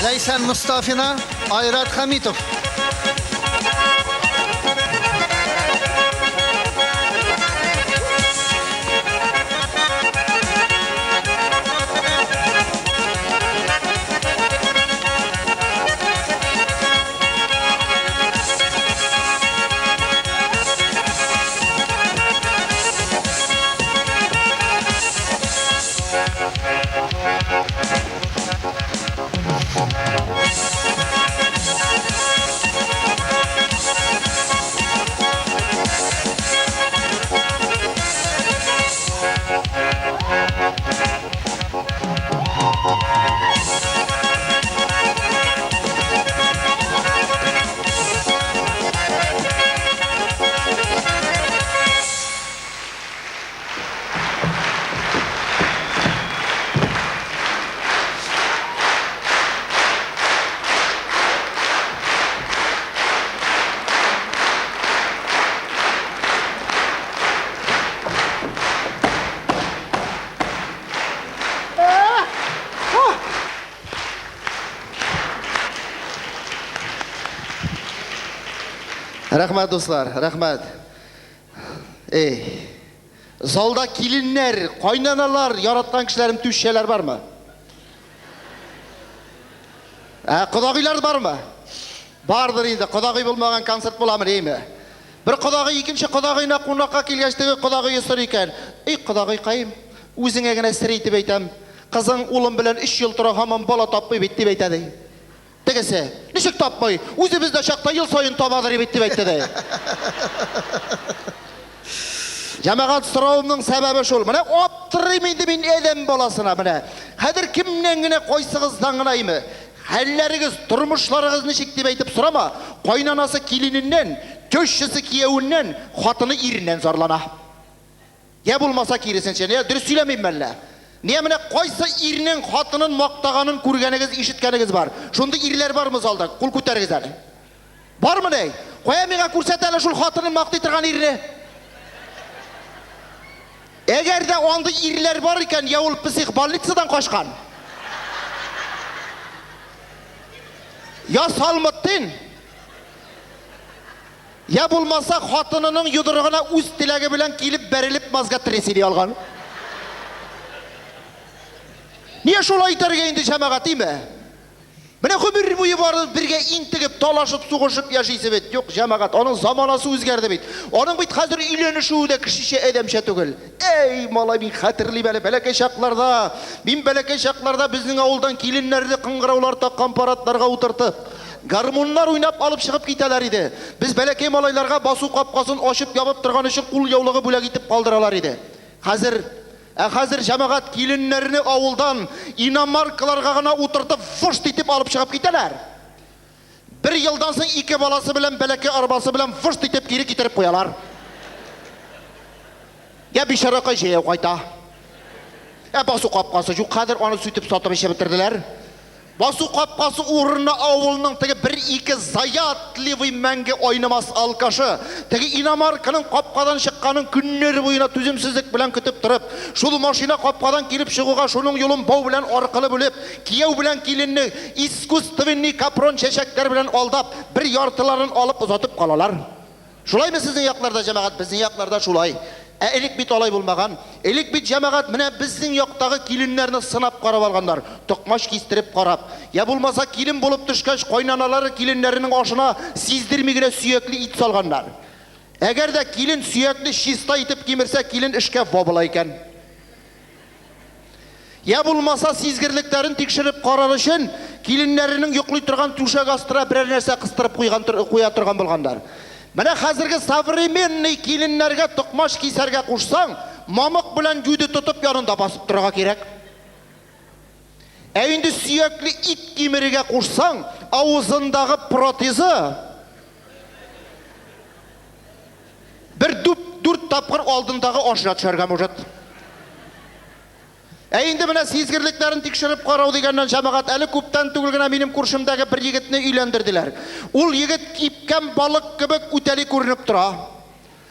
Ләйсән Мостафина, Айрат Хәмитов. Рәхмәт, дуслар, рәхмәт. Эй, залда киленнәр, кайнаналар, яраткан кешеләрем, түшчәләр бармы? Ә кодагыйлар бармы? Бардыр инде, кодагый булмаган концерт буламы, әйме? Бер кодагый икенче кодагыена кунакка килгәч, теге кодагые сорый икән, Эй, кодагыйкаем, үзеңә генә сер итеп әйтәм, кызың улым белән өч ел тора, һаман бала тапмый бит, дип әйтә, ди. Тегесе, Ничек тапмый, үзебездә чакта ел саен табадыр бит, дип әйтте, ди. Җәмәгать, соравымның сәбәбе шул. Менә аптырыйм инде мин адәм баласына, менә. Хәзер кемнән генә, кайсыгыздан гына име, хәлләрегез, тормышларыгыз ничек дип әйтеп сорама, кайнанасы килененнән, тещасы киявеннән, хатыны иреннән зарлана. Йә булмаса киресенчә. Нигә, дөрес сөйләмимме әллә? Нигә менә кайсы ирнең хатынын мактаганын күргәнегез, ишеткәнегез бар? Шундый ирләр бармы залда? Кул күтәрегез әле. Бармыни? Кая миңа күрсәт әле шул хатынын мактый торган ирне? Әгәр дә андый ирләр бар икән, я ул психбольницадан качкан, я Салмытдин, я булмаса хатынының йодрыгына үз теләге белән килеп бәрелеп мозга трясили алган. Нигә шулай итәргә инде, җәмәгать, име? Менә гомер буе барыбыз бергә интегеп, талашып, сугышып яшисе бит. Юк, җәмәгать, аның заманасы үзгәрде бит. Аның бит хәзер өйләнешүе дә кешечә, адәмчә түгел. Әй, малай, мин хәтерлим әле, бәләкәй чакларда, мин бәләкәй чакларда безнең авылдан киленнәрне кыңгыраулар таккан парадларга утыртып, гармуннар уйнап алып чыгып китәләр иде. Без бәләкәй малайларга басу капкасын ачып-ябып торган өчен кулъяулыгы бүләк итеп калдыралар иде. Хәзер Ә хәзер, җәмәгать, киленнәрне авылдан иномаркаларга гына утыртып выжт итеп алып чыгып китәләр. Бер елдан соң ике баласы белән бәләкәй арбасы белән выжт итеп кире китереп куялар. Йә бичаракай җәяү кайта. Ә басу капкасы юк хәзер, аны сүтеп сатып эчеп бетерделәр. Басу капкасы урынына авылның теге бер-ике заятливый мәңге айнымас алкашы, теге иномарканың капкадан чыкканын көннәр буена түземсезлек белән көтеп торып, шул машина капкадан килеп чыгуга шуның юлын бау белән аркылы бүлеп, кияү белән киленне искусственный капрон чәчәкләр белән алдап, бер яртыларын алып озатып калалар. Шулаймы сезнең якларда, җәмәгать? Безнең якларда шулай. Ә элек бит алай булмаган. Элек бит, җәмәгать, менә безнең яктагы киленнәрне сынап карап алганнар. Токмач кистереп карап. Я булмаса, килен булып төшкәч, кайнаналары киленнәренең ашына сиздерми генә сөякле ит салганнар. Әгәр дә килен сөякне чиста итеп кимерсә, килен эшкә во була икән. Я булмаса, сизгерлекләрен тикшереп карар өчен, киленнәренең йоклый торган түшәк астына берәр нәрсә кыстырып куйган куя торган булганнар. Менә хәзерге современный киленнәргә токмач кисәргә кушсаң, мамык белән юде тотып янында басып торырга кирәк. Ә инде сөякле ит кимерергә кушсаң, авызындагы протезы бер дүрт тапкыр алдындагы ашына төшәргә может. Ә инде менә сизгерлекләрен тикшереп карау дигәннән, җәмәгать, әле күптән түгел генә минем күршемдәге бер егетне өйләндерделәр. Ул егет кипкән балык кебек үтәли күренеп тора.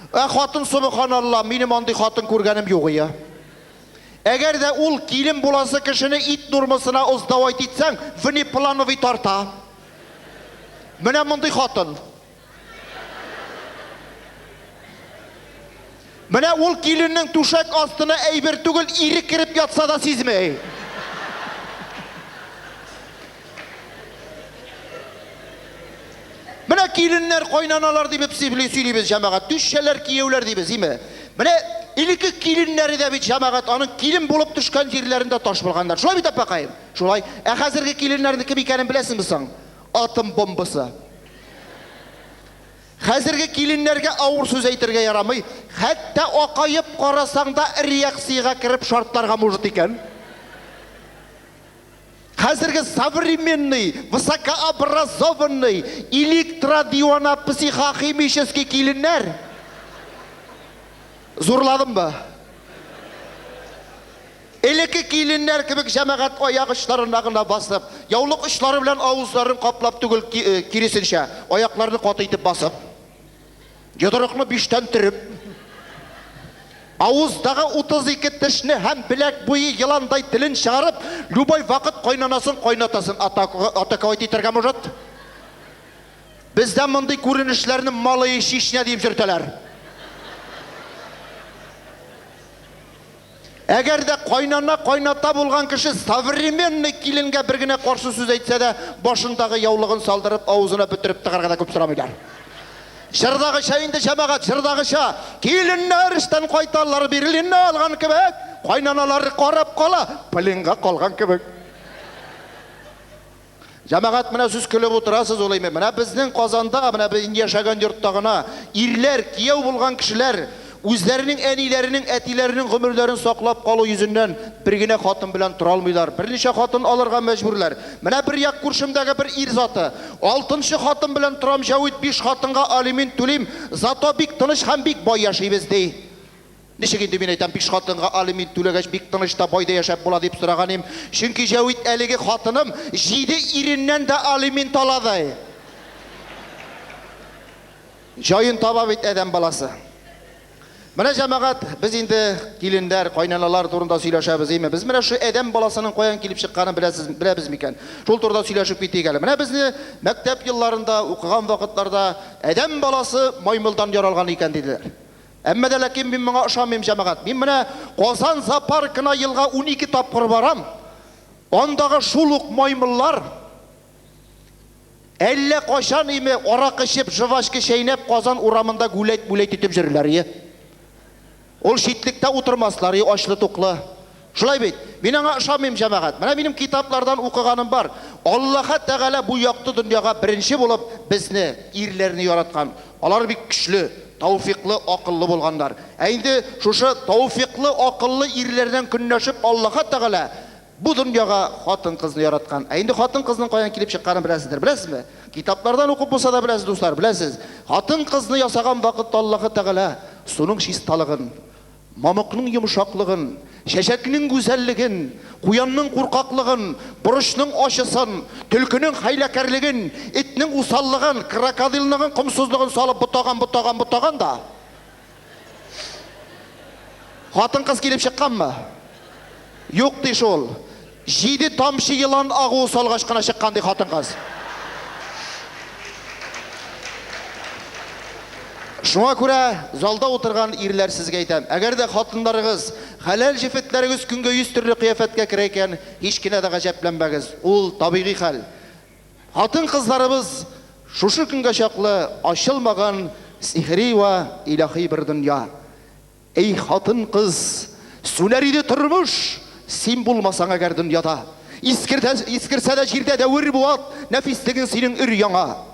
Ә хатын, собеханалла, минем андый хатын күргәнем юк ие. Әгәр дә ул килен буласы кешене ит нормасына оздавайт итсәң, внеплановый тарта. Менә мондый хатын. Менә ул киленнең түшәк астына әйбер түгел, ире кереп ятса да сизми. Менә киленнәр, кайнаналар дип сөйлибез, җәмәгать. Түшчәләр, кияүләр дибез, име? Менә элекке киленнәре дә бит, җәмәгать, аның килен булып төшкән җирләрендә таш булганнар. Шулай бит, апакаем? Шулай. Ә хәзерге киленнәрнең кем икәнен беләсеңме соң? Атом бомбасы. Хәзерге киленнәргә авыр сүз әйтергә ярамый, хәтта акаеп карасаң да реакциягә кереп шартларга может икән. Хәзерге современный, высокообразованный, электродивана психохимический киленнәр. Зурладыммы? Элекке киленнәр кебек җәмәгать аяк очларына гына басып, яулык очлары белән авызларын каплап түгел, киресенчә, аякларны каты итеп басып, йодрыкны биштән төреп, авыздагы 32 тешне һәм беләк буе еландай телен чыгарып, любой вакыт кайнанасын, кайнатасын атаковать итәргә может. Бездә мондый күренешләрне Малые Чечня диеп йөртәләр. Әгәр дә кайнана, кайната булган кеше современный киленгә бер генә каршы сүз әйтсә дә, башындагы яулыгын салдырып, авызына бөтереп тыгарга да күп сорамыйлар. Җырдагыча инде, җәмәгать, җырдагыча, киленнәр эштән кайталар, Берлинны алган кебек, кайнаналар карап кала, пленга калган кебек. Җәмәгать, менә сез көлеп утырасыз, ул име. Менә безнең Казанда, менә без инде яшәгән йортта гына ирләр, кияү булган кешеләр үзләренең әниләренең, әтиләренең гомерләрен саклап калу йөзеннән бер генә хатын белән тора алмыйлар, берничә хатын алырга мәҗбүрләр. Менә бер як күршемдәге бер ир заты, Алтынчы хатын белән торам, Җәвит, биш хатынга алимент түлим, зато бик тыныч һәм бик бай яшибез, ди. Ничек инде, мин әйтәм, биш хатынга алимент түләгәч, бик тыныч та, бай да яшәп була, дип сораган идем. Чөнки Җәвит әлеге хатыным җиде иреннән дә алимент ала, ди. Җаен таба бит адәм баласы. Менә, җәмәгать, без инде киленнәр, кайнаналар турында сөйләшәбез, име? Без менә шушы адәм баласының каян килеп чыкканын беләсез, беләбез микән? Шул турыда сөйләшеп китик әле. Менә безне мәктәп елларында, укыган вакытларда адәм баласы маймылдан яралган икән, диделәр. Әмма дә ләкин мин моңа ышанмыйм, җәмәгать. Мин менә Казан зоопаркына елга 12 тапкыр барам. Андагы шул ук маймыллар әллә кайчан име аракы эчеп, жвачка чәйнәп Казан урамында гуләйт-муләйт итеп йөриләр ие. Ул читлектә утырмаслар и ачлы-туклы. Шулай бит? Мин аңа ышанмыйм, җәмәгать. Менә минем китаплардан укыганым бар. Аллаһы Тәгалә бу якты дөньяга беренче булып безне, ирләрне яраткан. Алар бик көчле, тәүфикълы, акыллы булганнар. Ә инде шушы тәүфикълы, акыллы ирләрдән көнләшеп Аллаһы Тәгалә бу дөньяга хатын-кызны яраткан. Ә инде хатын-кызның каян килеп чыкканын беләсездер. Беләсезме? Китаплардан укып булса да беләсез, дуслар, беләсез. Хатын-кызны ясаган вакытта Аллаһы Тәгалә суның чисталыгын, Мамыкның йомшаклыгын, чәчәкнең гүзәллеген, куянның куркаклыгын, борычның ачысын, төлкенең хәйләкәрлеген, этнең усаллыгын, крокодилныгың комсызлыгын салып ботаган, ботаган, ботаган да. Хатын-кыз килеп чыкканмы? Юк, ди шул. Җиде тамчы елан агуы салгач кына чыккан, ди хатын-кыз. Шуңа күрә залда утырган ирләр сезгә әйтәм, әгәр дә хатыннарыгыз, хәләл җефетләрегез көнгә 100 төрле кыяфәткә керә икән, һич кенә дә гаҗәпләнмәгез, ул табигый хәл. Хатын-кызларыбыз шушы көнгә чаклы ачылмаган сихри вә илаһи бер дөнья. Эй, хатын-кыз, сүнәр иде тормыш, Син булмасаң әгәр дөньяда. Искертә, искерсә дә җирдә дәвер буат, Нәфислегең синең өр-яңа.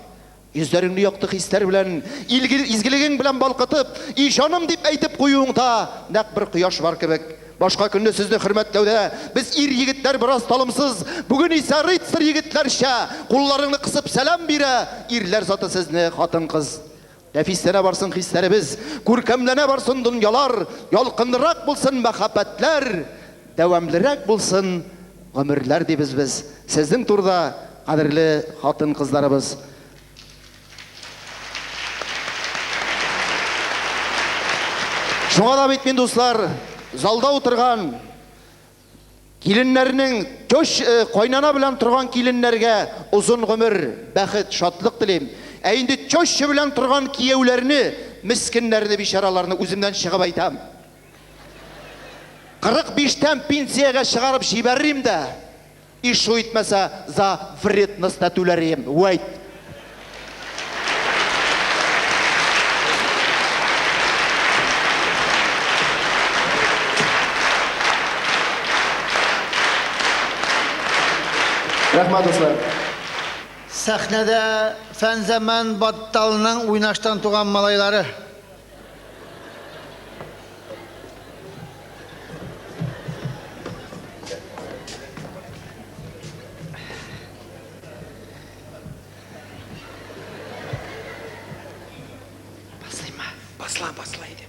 Йөзләреңне якты хисләр белән, Илге, изгелегең белән балкытып, И җаным дип әйтеп куюыңда Нәкъ бер кояш бар кебек. Башка көнне сезне хөрмәтләүдә Без ир-егетләр бераз талымсыз, Бүген исә рыцарь егетләрчә Кулларыңны кысып сәлам бирә Ирләр заты сезне, хатын-кыз. Нәфисләнә барсын хисләребез, Күркәмләнә барсын дөньялар, Ялкынлырак булсын мәхәббәтләр, Дәвамлырак булсын гомерләр дибез без Сезнең турыда, кадерле хатын-кызларыбыз. Шуңа да бит мин, дуслар, залда утырган Киленнәрнең тещ, кайнана белән торган киленнәргә озын гомер, бәхет, шатлык телим. Ә инде теща белән торган кияүләрне, мескеннәрне, бичараларны үземнән чыгып әйтәм. 45 тән пенсиягә чыгарып җибәрим дә, и шу итмәсә, за вредность та түләрим. Вәйт. Рәхмәт, дуслар. Сәхнәдә Фәнзаман Батталның уйнаштан туган малайлары. Баслыймы? Басла, басла иде.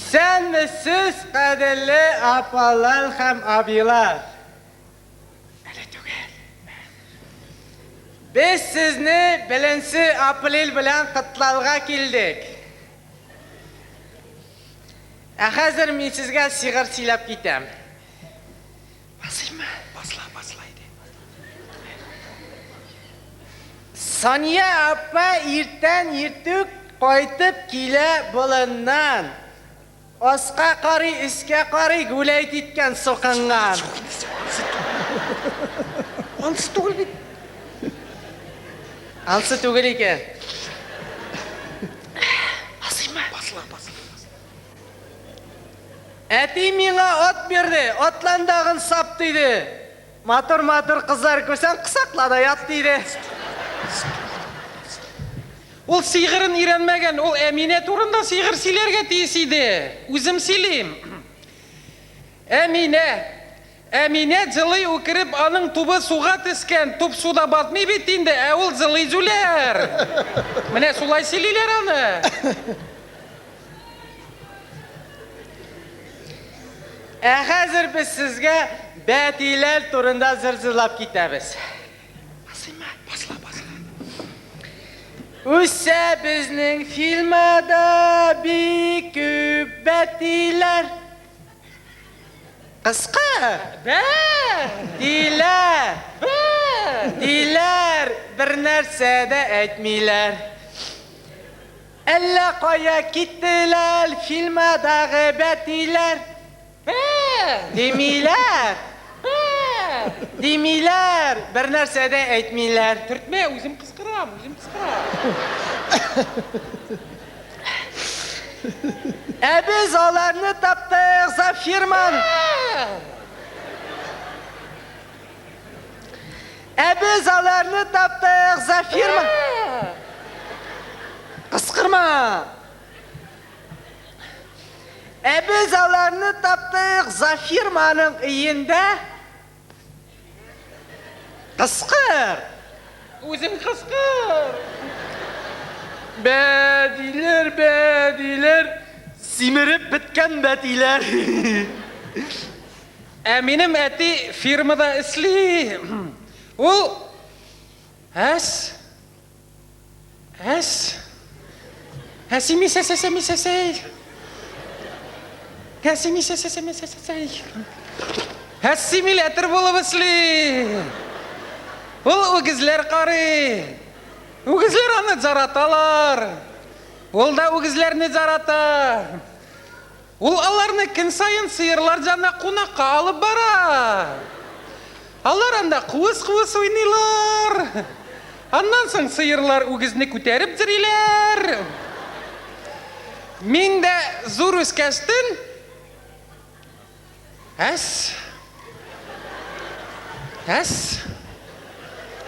Исәнмесез, кадерле апалар һәм абилар. Әле түгел. Без сезне беренче апрель белән котларга килдек. Ә хәзер мин сезгә шигырь сөйләп китәм. Басыймы? Басла, басла иде. Сания апа иртән иртүк кайтып килә болыннан. Аска карый, өскә карый, гүләйт иткән сукынган. Ансы түгел бит. Ансы түгел икән. Басыймы? Басыла, басыла. Әти миңа ат бирде, атландагын сап диде. Матур-матур кызлар күрсәң, кысакла да ят диде. Ул сыйгырын өйрәнмәгән, ул Әминә турында сыйгыр сөйләргә тиеш иде. Үзем сөйлим. Әминә. Әминә җылый үкереп, аның тубы суга төшкән. Туп суда батмый бит инде, ә ул җылый җүләр. Менә шулай сөйлиләр аны. Ә хәзер без сезгә бәтиләр турында җыр җырлап китәбез. Үсә безнең фильмада бик күп бәтиләр. Кыска! Бә! Диләр! Бә! Диләр, бернәрсә дә әйтмиләр. Әллә кая киттеләр фильмадагы бәтиләр. Бә! Димиләр! Бә! Димиләр, бернәрсә дә әйтмиләр. Төртмә, үзем кычкырам, үзем кычкырам. Ә без аларны таптык, Зафирман. Ә без аларны таптык, Зафирман. Кыскырма. Ә без аларны таптык Зафирманың өендә. Кыскыр! Үзең кыскыр! Бәдиләр, бәдиләр, симереп беткән бәтиләр. Ә минем әти фирмада эшли. Ул әс әс әсимисәсәсәмисәсәй. Әсимисәсәсәмисәсәй. Ассимилятор булып эшли. Ул үгезләр карый. Үгезләр аны зараталар. Ул да үгезләрне зарата. Ул аларны көн саен сыерлар янына кунакка алып бара. Алар анда куыс-куыс уйныйлар. Аннан соң сыерлар үгезне күтәреп йөриләр. Мин дә зур үскәчтен әс әс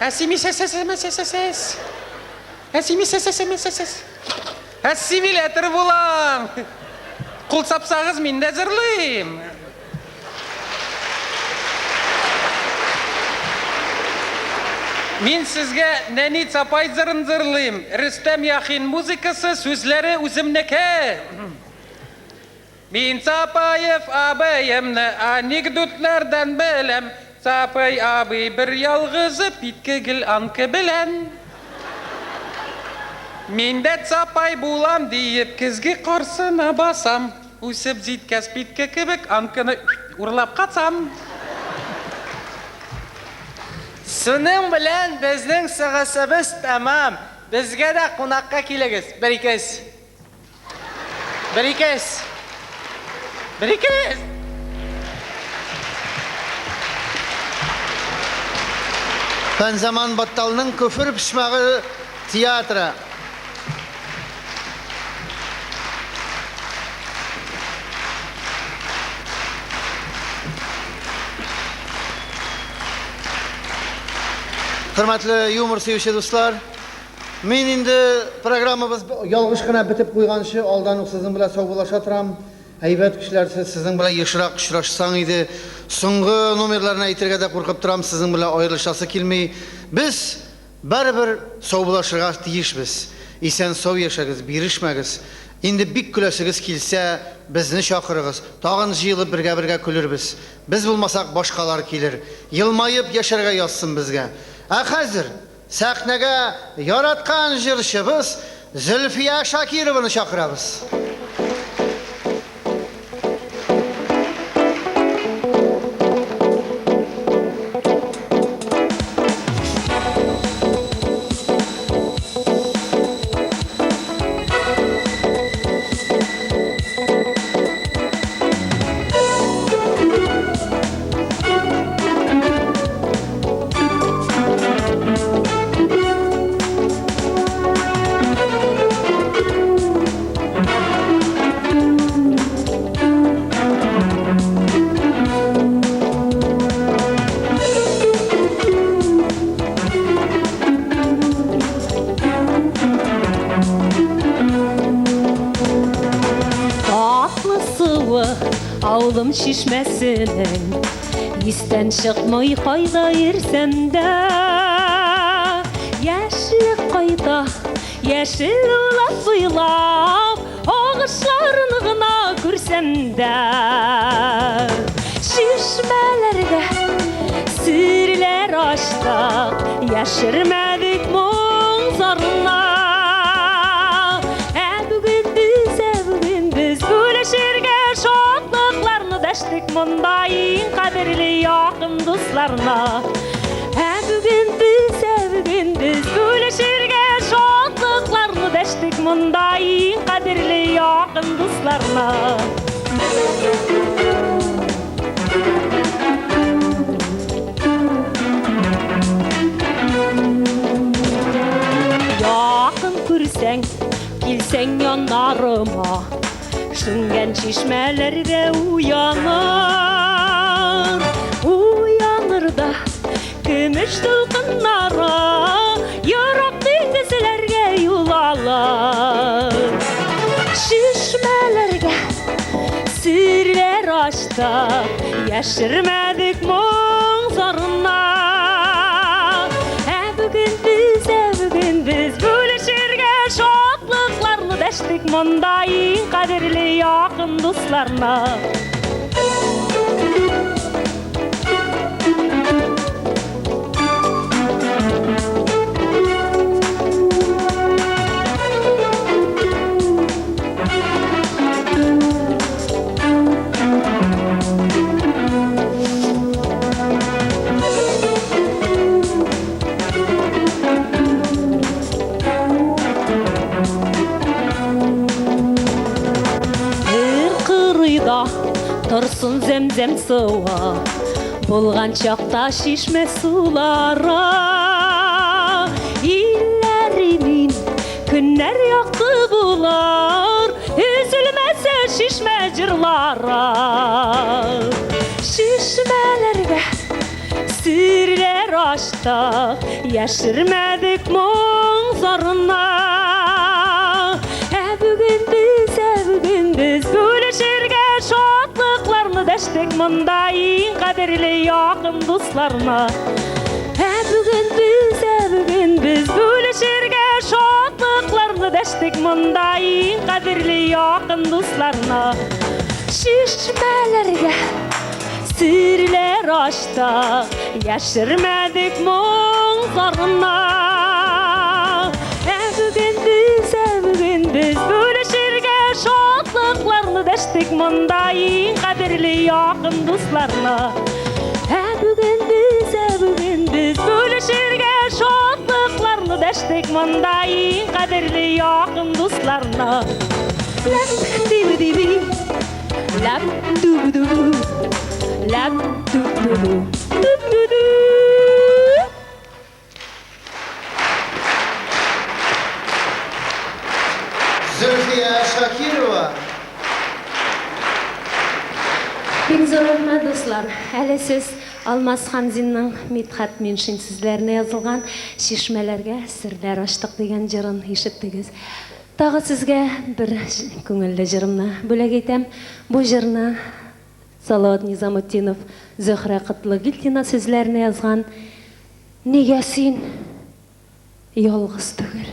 әсимисәсәсәмәсәсәс әсимисәсәсәмәсәсәс ассимилятор булам. Кул сапсагыз, мин дә җырлыйм. Мин сезгә Нәни Цапай җырын җырлыйм. Рөстәм Яхин музыкасы, сүзләре үземнеке. Мин Цапаев абыемны анекдотлардан беләм. Цапай абый бер ялгызы питке гел анкы белән. Мин дә Цапай булам диеп көзге каршына басам. Үсеп җиткәч питке кебек анкыны урлап качам. Шуның белән безнең чыгышыбыз тәмам. Безгә дә кунакка килегез. Бер-икес. Бер-икес. Бер-икес. Фәнзаман Батталның Көфер почмагы театры. Хөрмәтле юмор сөюче дуслар, мин инде программабыз ялгыш кына бетеп куйганчы алдан ук сезнең белән саубуллаша торам. Әйбәт кешеләр, сез сезнең белән ешрак очрашсаң иде. Соңгы номерларны әйтергә дә куркып торам, сезнең белән аерылышасы килми. Без барыбер саубуллашырга тиешбез. Исән-сау яшәгез, бирешмәгез. Инде бик көләсегез килсә, безне чакырыгыз. Тагын җыелып бергә-бергә көлербез. Без булмасак, башкалар килер. Елмаеп яшәргә язсын безгә. Ә хәзер сәхнәгә яраткан җырчыбыз Зөлфия Шакированы чакырабыз. Авылым чишмәсенең Истән чыкмый кайда йөрсәм дә. Яшьлек кайта, яшел улак буйлап, Агышларын гына күрсәм дә. Чишмәләргә серләр ачтык, Яшермәдек моң зарына. Ә бүген без, ә бүген без бүлешергә шатлыкларны дәштек монда иң кадерле якын дусларына. Ә бүген без, ә бүген без бүлешергә шатлыкларны дәштек монда иң кадерле якын дусларына. Якын күрсәң, килсәң яннарыма, Шүнгән чишмәләрдә уяныр, Уяныр да көмеш дулкыннары Ерак диңгезләргә юл алыр. Чишмәләргә серләр ачтык, Яшермәдек моң зарына. Ә бүген без, ә бүген без бүлешергә шатлыкларны дәштек монда иң кадерле якын дусларны. Бер кырыйда торсын зәмзәм суы, Булган чакта чишмә сулары. Илләр имин, көннәр якты булыр, Өзелмәсә чишмә җырлары. Чишмәләргә серләр ачтык, Яшермәдек моң зарына. Ә бүген без, ә бүген без бүлешергә шатлыкларны дәштек монда иң кадерле якын дусларны. Ә бүген без, ә бүген без бүлешергә шатлыкларны дәштек монда иң кадерле якын дусларны. Чишмәләргә серләр ачтык, Яшермәдек моң зарына. Ә бүген без, ә бүген без бүлешергә шатлыкларны дәштек монда иң кадерле якын дусларны. Ә бүген без, ә бүген без бүлешергә шатлыкларны дәштек монда иң кадерле якын дусларны. Ләп диби-диби, ләп ду-ду-ду, ләп ду-ду-ду, ду-ду-ду. Зөлфия Шакирова. Бик зур рәхмәт, дуслар. Әле сез Алмаз Хамзинның Мидхәт Миншин сүзләренә язылган Чишмәләргә серләр ачтык дигән җырын ишеттегез. Тагы сезгә бер күңелле җырымны бүләк итәм. Бу җырны Салават Низамутдинов, Зөһрә Котлыгилдина сүзләренә язган Нигә син ялгыз түгел?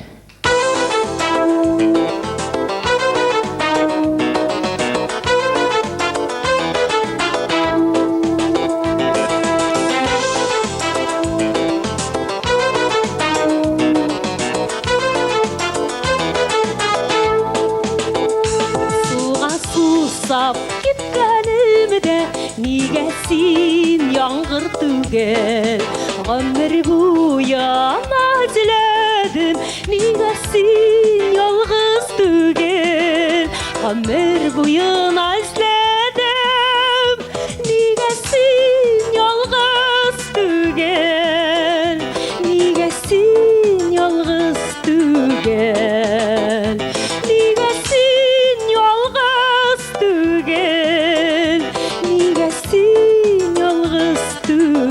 Суга сусап киткәнемдә, нигә син яңгыр түгел? Гомер буена эзләдем, нигә син ялгыз түгел? Гомер буена эзләдем, нигә син ялгыз түгел? Нигә син ялгыз түгел? Нигә син ялгыз түгел? Нигә син ялгыз түгел?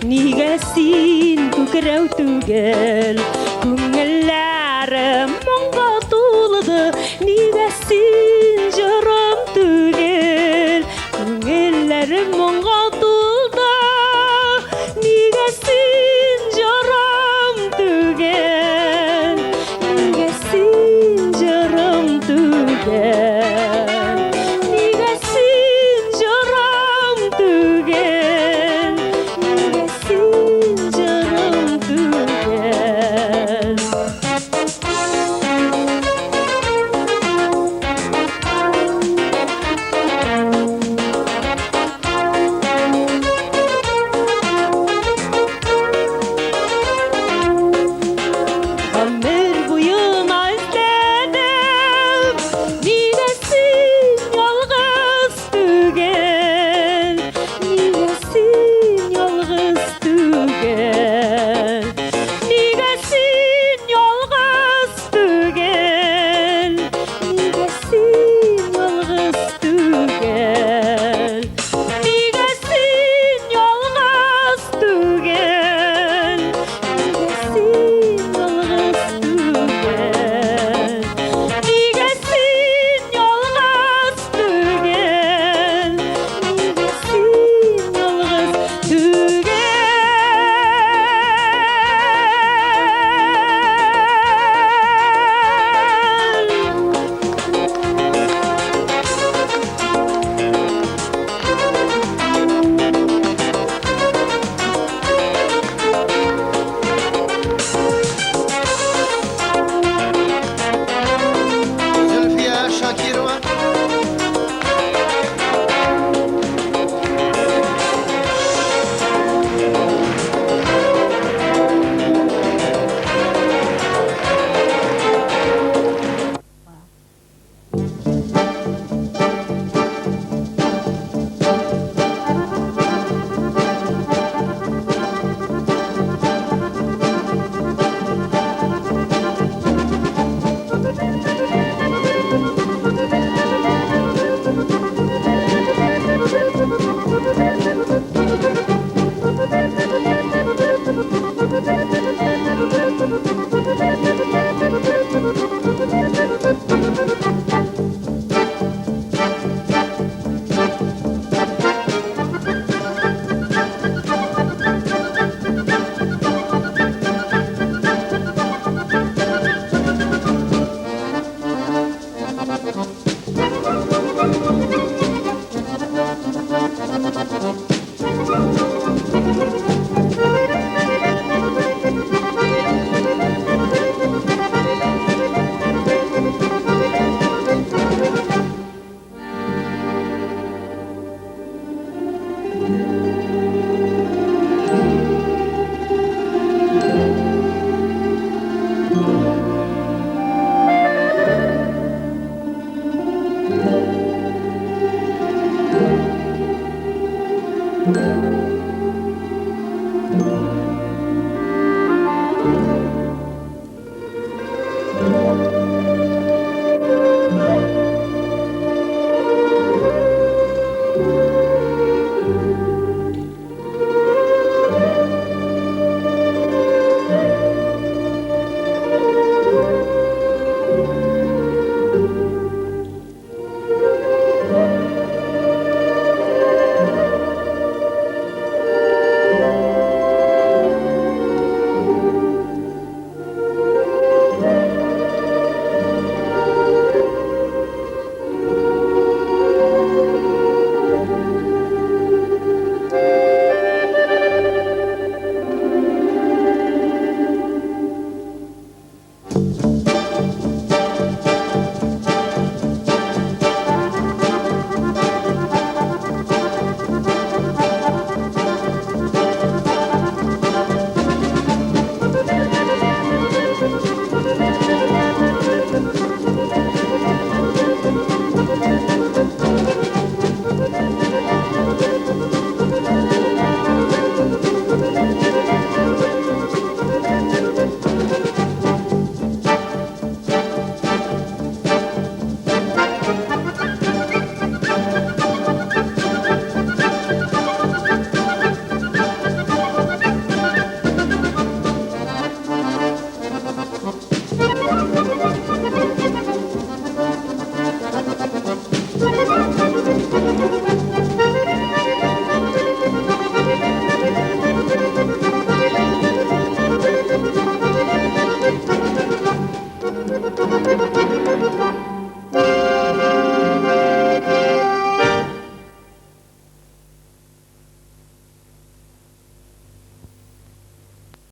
Нигә син күкрәү түгел? Күңелләрем моңга тулды, нигә син җырым түгел? Күңелләрем моңга тулды, нигә син җырым түгел? Нигә син җырым түгел? Нигә син җырым түгел? Нигә син җырым түгел?